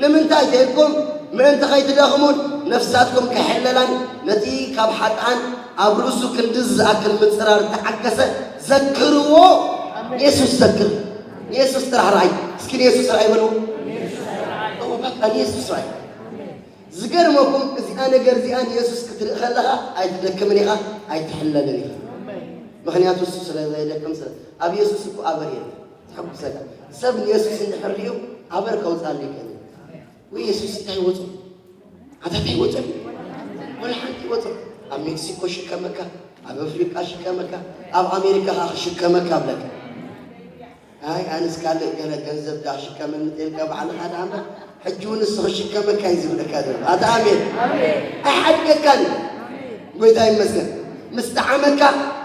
ንምንታይ ተልኩም? ምእንቲ ከይትደኽሙን ነፍሳትኩም ከይሕለላን ነቲ ካብ ሓጥኣን ኣብ ርእሱ ክንድዚ ዝኣክል ምጽራር ተዓገሰ። ዘክርዎ። የሱስ ዘክር። የሱስ ጥራሕ ረኣይ። እስኪ ንየሱስ ረኣይ በልዎ። እዎ፣ በቃ ንየሱስ ረኣይ። ዝገርመኩም እዚኣ ነገር እዚኣ ንየሱስ ክትርኢ ከለኻ ኣይትደክምን ኢኻ፣ ኣይትሕለልን ኢኻ። ምኽንያቱ እሱ ስለ ዘይደክም ስለ፣ ኣብ የሱስ እኮ ኣበር የለን። ተሐጉሰካ። ሰብ ንየሱስ እንድሕር ሪኡ ኣበር ከውፅኣሉ ይክእል እዩ። ወይ የሱስ እንታይ ይወፆ? ኣታ እንታይ ይወፆ? ወላ ሓንቲ ይወፆ። ኣብ ሜክሲኮ ሽከመካ፣ ኣብ ኣፍሪቃ ሽከመካ፣ ኣብ ኣሜሪካ ኸዓ ክሽከመካ ብለካ። ኣይ ኣነስ ካልእ ገለ ገንዘብ ዳ ክሽከመኒ ተልካ ባዕልኻ ዳ እምበር፣ ሕጂ እውን ንሱ ክሽከመካ እዩ ዝብለካ ዘሎ። ኣታ ኣሜን። ኣይሓድገካን እዩ። ጎይታ ይመስገን። ምስ ጠዓመካ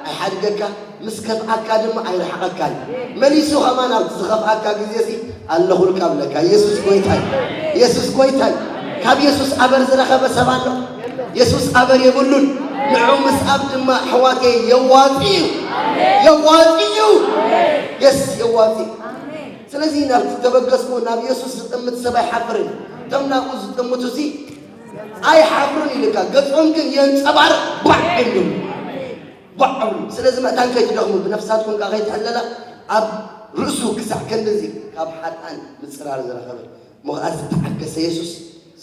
ኣይሓድገካ፣ ምስ ከፍኣካ ድማ ኣይርሕቐካን እዩ። መሊሱ ኸማን ኣብቲ ዝኸፍኣካ ግዜ ሲ ኣለኹልካ ብለካ። የሱስ ጎይታ እዩ። የሱስ ጎይታ እዩ። ካብ የሱስ ኣበር ዝረኸበ ሰብ ኣሎ? የሱስ ኣበር የብሉን። ንዑ ምስኣብ ድማ ኣሕዋተይ የዋጺ እዩ። የዋጺ እዩ። የስ የዋጺ እዩ። ስለዚ ናብ ዝተበገስኩ ናብ የሱስ ዝጥምት ሰብ ኣይሓፍርን። እቶም ናብኡ ዝጥምቱ እዚ ኣይሓፍሩን ኢልካ፣ ገጾም ግን የንጸባርቕ ባዕ ኢሉ። ባዕ ኢሉ። ስለዚ መእታን ከይትደኽሙ፣ ብነፍሳትኩም ከኣ ከይትሕለላ፣ ኣብ ርእሱ ክሳዕ ክንድዚ ካብ ሓጥኣን ምጽራር ዝረኸበ፣ እሞ ከኣ ዝተዓገሰ የሱስ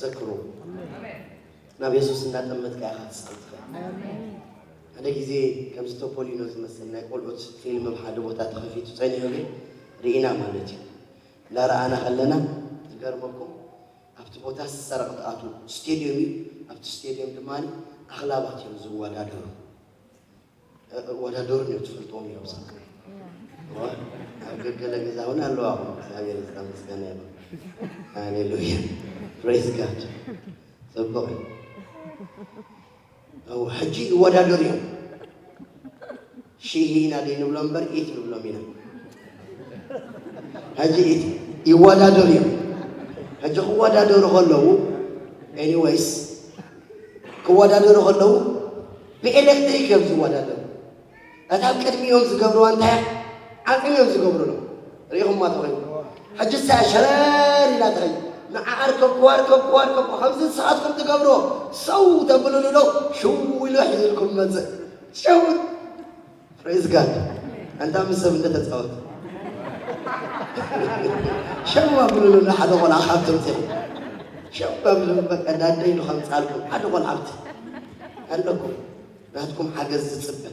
ዘክርዎ። ናብ የሱስ እናጠመትካ ኢኻ ክትስዕም ትኽእል። ሓደ ግዜ ከምዚ ቶፖሊኖ ዝመስል ናይ ቆልዑት ፊልም ኣብ ሓደ ቦታ ተኸፊቱ ጸኒሑ ግን ርኢና ማለት እዩ። እናረኣና ከለና ዝገርመኩም ኣብቲ ቦታ ሰረቕቲ ኣትዉ ስቴድዮም እዩ። ኣብቲ ስቴድዮም ድማ ኣኽላባት እዮም ዝወዳደሩ። እ፣ እ፣ ወዳደሩ እዮም ትፈልጥዎም እዮም። እዋ፣ ኣብ ገገለ ገዛ እውን ኣለዋ። እግዚኣብሔር ዝተመስገነ ይኹን። ሃሌሉያ። ፕሬዝ ጋድ። ጽቡቕ እዩ። እው፣ ሕጂ ይወዳደሩ እዮም። ሺህ ኢና ደይ ንብሎም እምበር ኢት ንብሎም ኢና። ሕጂ ኢት ይወዳደሩ እዮም። ሕጂ ክወዳደሩ ከለዉ፣ ኤኒዌይስ፣ ክወዳደሩ ከለዉ ብኤሌክትሪክ እዮም ዝወዳደሩ። እታ ኣብ ቅድሚኦም ዝገብርዋ እንታይ እያ? ዓቕሚ እዮም ዝገብሩሉ። ርኢኹማ ተኾይኑ። ሕጂ እሳ ሸረር ኢላ ትኸይድ። ንዓ ኣርከብክዋ፣ ኣርከብክዋ፣ ኣርከብክዋ። ከምዚ ንስኻትኩም ትገብርዎ። ሰው ተብሉሉ ዶ? ሽው ኢሉ ሒዙልኩም መጽእ። ሸው። ፕሬዝ ጋድ። ኣንታ ምስ ሰብ እንደተጻወት። ሸው ኣብሉሉ ንሓደ ቆልዓ ካብ ትምጽእ። ሸው ኣብሉ በቃ ዳደ ኢሉ ከምጻልኩም። ሓደ ቆልዓ ኣብቲ ኣለኩም። ናትኩም ሓገዝ ዝጽበ።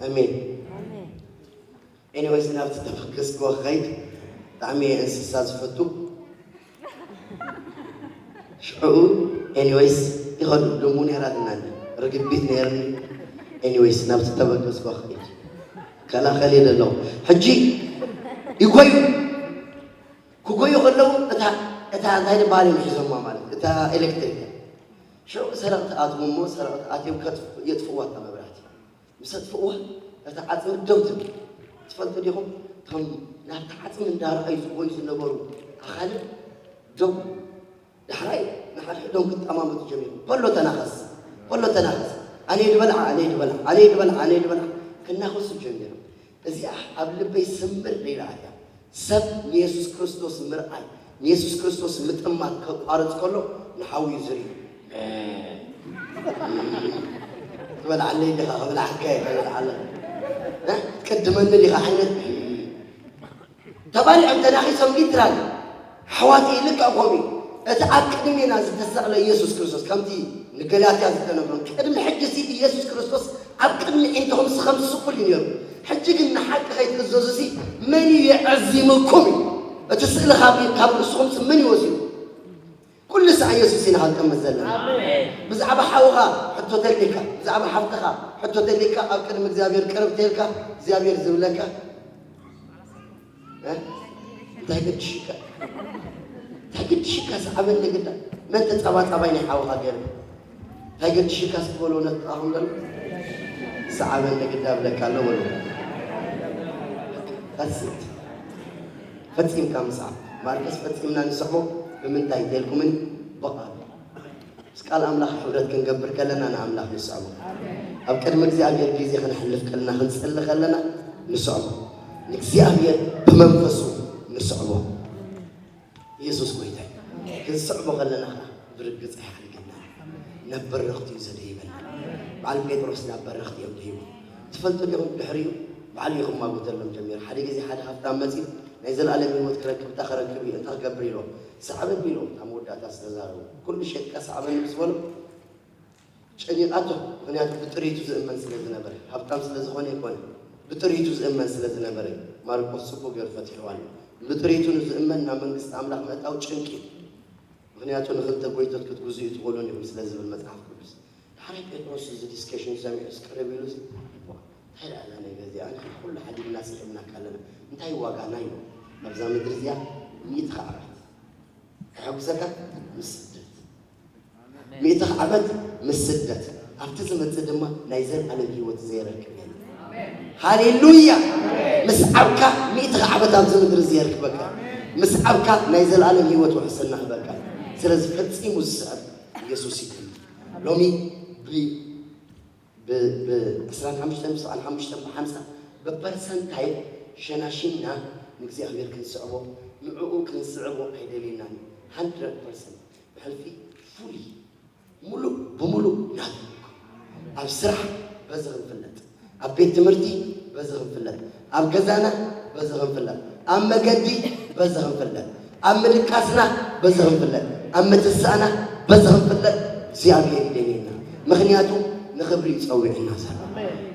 ኣሜን። ኤኒዌይስ ናብቲ ተፈከስክዎ ክኸይድ ብጣዕሚ እየ እንስሳ ዝፈቱ። ሽዑ ኤኒዌይስ ይኸዱ ድሙ ነይራትና እንደ ርግቢት ነይርኒ። ኤኒዌይስ ናብቲ ተበገስክዎ ክኸይድ ከላኸል እየ ዘለኹ። ሕጂ ይጎዩ። ክጎዩ ከለዉ እታ እታ እንታይ ዝበሃል እዮም ሒዞማ ማለት እታ ኤሌክትሪክ። ሽዑ ሰረቕቲ ኣትዉ እሞ ሰረቕቲ ኣትዮም ከጥፍ-፣ የጥፍእዋ እታ መብራህቲ። ምስ ኣጥፍእዋ እታ ዓጽሚ ደው ትብል። ትፈልጡ ዲኹም? እቶም ናብቲ ዓጽሚ እንዳረኣዩ ዝጎዩ ዝነበሩ ኣኻልብ ደው። ዳሕራይ ንሓድሕዶም ክጠማመቱ ጀሚሮም። በሎ ተናኸስ፣ በሎ ተናኸስ፣ ኣነ ድበልዓ፣ ኣነ ድበልዓ፣ ኣነ ድበልዓ፣ ኣነ ድበልዓ ክናኸሱ ጀሚሮም። እዚኣ ኣብ ልበይ ስምር ኢላ እያ። ሰብ ንየሱስ ክርስቶስ ምርኣይ፣ ንየሱስ ክርስቶስ ምጥማት ከቋርጽ ከሎ ንሓው እዩ ዝርኢ። ትበልዓለይ ዲኻ? ከብልዓካ እየ፣ ከብልዓለ። እ? ትቅድመኒ ዲኻ ዓይነት? ተባሊዖም ተናኺሶም ሊትራሊ። ኣሕዋተይ ልክዕ ከምኡ እዩ። እቲ ኣብ ቅድሜና ዝተሰቕለ ኢየሱስ ክርስቶስ፣ ከምቲ ንገላትያ ዝተነግሮም፣ ቅድሚ ሕጂ ሲ ኢየሱስ ክርስቶስ ኣብ ቅድሚ ኣዒንትኹም ሲ ከም ስቑል እዩ ነይሩ። ሕጂ ግን ንሓቂ ከይትእዘዙ ሲ መን እዩ የዕዚምኩም እዩ? እቲ ስእሊ ካብ፣ ካብ ርእስኹም ሲ መን እዩ ወሲዱ? ኩሉ ሰዓት ኢየሱስ ኢና ክንጥምት ዘለና። ኣሜን። ብዛዕባ ሓውኻ ሕቶ ተልካ፣ ብዛዕባ ሓፍትኻ ሕቶ ተልካ፣ ኣብ ቅድሚ እግዚኣብሔር ቅርብ ተልካ፣ እግዚኣብሔር ዝብለካ፣ እ? እንታይ ገድሽካ? እንታይ ገድሽካ? ሰዓበኒ ግዳ። መን ተጻባጻባይ ናይ ሓውኻ ገይሩ? እንታይ ገድሽካ? እስኪ በሎ ነጥጣኹም ዘሎ። ሰዓበኒ ግዳ ብለካ ኣሎ በሎ። That's it። ፈጺምካ ምጽዓር። ማርከስ ፈጺምና ንስዕቦ ብምንታይ? ተልኩምኒ ብቓል። ምስ ቃል ኣምላኽ ሕብረት ክንገብር ከለና ንኣምላኽ ንስዕቦ። ኣብ ቅድሚ እግዚኣብሔር ግዜ ክነሕልፍ ከለና፣ ክንጽሊ ከለና ንስዕቦ። ንእግዚኣብሔር ብመንፈሱ ንስዕቦ። ኢየሱስ ጎይታ እዩ። ክንስዕቦ ከለና ኸዓ ብርግጽ ኣይሓድገና። ናብ በረኽቲ እዩ ዘደይበና። በዓል ጴጥሮስ ናብ በረኽቲ እዮም ደይቦም። ትፈልጡ ዲኹም? ድሕሪኡ ባዕሉ እዩ ክማጎተሎም ጀሚሩ። ሓደ ግዜ ሓደ ሃፍታም መጺኡ ናይ ዘለኣለም ህይወት ክረክብ፣ እንታይ ክረክብ እዩ? እንታይ ክገብር ኢልዎ? ሰዓበኒ ኢልዎ። እታ መወዳእታ ዝተዛረቡ። ኩሉ ሸጥካ ሰዓበኒ ምስ በሎ ጨኒቓቶ። ምኽንያቱ ብጥሪቱ ዝእመን ስለ ዝነበረ። ሃብታም ስለ ዝኾነ ኣይኮነ። ብጥሪቱ ዝእመን ስለ ዝነበረ እዩ። ማርቆስ ጽቡቕ ገይሩ ፈቲሕዋ ኣሎ። ብጥሪቱ ንዝእመን ናብ መንግስቲ ኣምላኽ ምእታው ጭንቂ እዩ። ምኽንያቱ ንኽልተ ጎይቶት ክትግዝኡ ትኽእሉን ኢኹም ስለ ዝብል መጽሓፍ ቅዱስ። ዳሕራይ ጴጥሮስ እዚ ዲስከሽን ሰሚዑ ስቅርብ ኢሉ እዚ፣ "እዋ፣ እንታይ ደኣ እዛ ነገር እዚኣ? ንሕና ኩሉ ሓዲግና ስሒብናካ ኣለና። እንታይ ዋጋና?" ኢሉ። ኣብዛ ምድሪ እዚኣ ሚእቲ ከዓበት። ከሐጉሰካ ምስ ስደት። ሚእቲ ከዓበት ምስ ስደት። ኣብቲ ዝመጽእ ድማ ናይ ዘለኣለም ህይወት ዘየረክብ የለን። ሃሌሉያ! ምስ ዓብካ ሚእቲ ከዓበት ኣብዚ ምድሪ እዚ የርክበካ። ምስ ዓብካ ናይ ዘለኣለም ህይወት ውሕስና ክበካ። ስለዚ ፈጺሙ ዝስዕብ ኢየሱስ እዩ። ሎሚ ብ- ብ- ብ25 ብ75 ብ50 ብፐርሰንታይል ሸናሽምና ንእግዚኣብሔር ክንስዕቦ ንዕኡ ክንስዕቦ ኣይደልየናን እዩ። 100 ፐርሰንት ብሕልፊ ፉሊ ሙሉእ ብሙሉእ ናቱ። ኣብ ስራሕ በዚ ክንፍለጥ፣ ኣብ ቤት ትምህርቲ በዚ ክንፍለጥ፣ ኣብ ገዛና በዚ ክንፍለጥ፣ ኣብ መገዲ በዚ ክንፍለጥ፣ ኣብ ምድቃስና በዚ ክንፍለጥ፣ ኣብ ምትሳእና በዚ ክንፍለጥ እግዚኣብሔር ይደልየና። ምኽንያቱ ንኽብሪ እዩ ጸዊዕና ዘሎ፣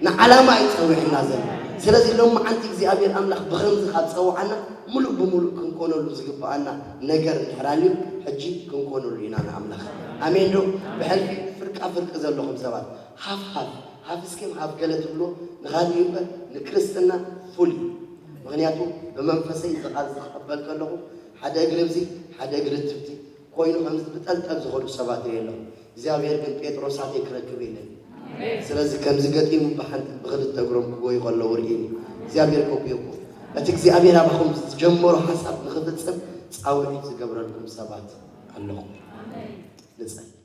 ንዓላማ እዩ ጸዊዕና ዘሎ። ስለዚ ሎማዓንቲ እግዚኣብሔር ኣምላኽ ብኸምዚ ካብ ጸውዓና ሙሉእ ብሙሉእ ክንኮነሉ ዝግብኣና ነገር እንድሕር ኣልዩ ሕጂ ክንኮነሉ ኢና ንኣምላኽ። ኣሜን ዶ? ብሕልፊ ፍርቃ ፍርቂ ዘለኹም ሰባት ሃፍ ሃፍ ሃፍ እስኪም ሃፍ ገለ ትብሎ ንኻልእ እዩ እምበር ንክርስትና ፉል እዩ። ምኽንያቱ ብመንፈሰይ እዚ ቃል ዝቕበል ከለኹ ሓደ እግሪ ኣብዚ ሓደ እግሪ እትብቲ ኮይኑ ከምዚ ብጠልጠል ዝኸዱ ሰባት እየ ኣለኹ። እግዚኣብሔር ግን ጴጥሮስ ኣተይ ክረክብ የለን። ስለዚ ከምዚ ገጢሙ ብሓንቲ ብክልተ እግሮም ክጎዩ ከለዉ ርእኒ እግዚኣብሔር ከጉየኩም። እቲ እግዚኣብሔር ኣባኹም ዝጀመሮ ሓሳብ ንኽፍጽም ጻውዒት ዝገብረልኩም ሰባት ኣለኹም። ንጸል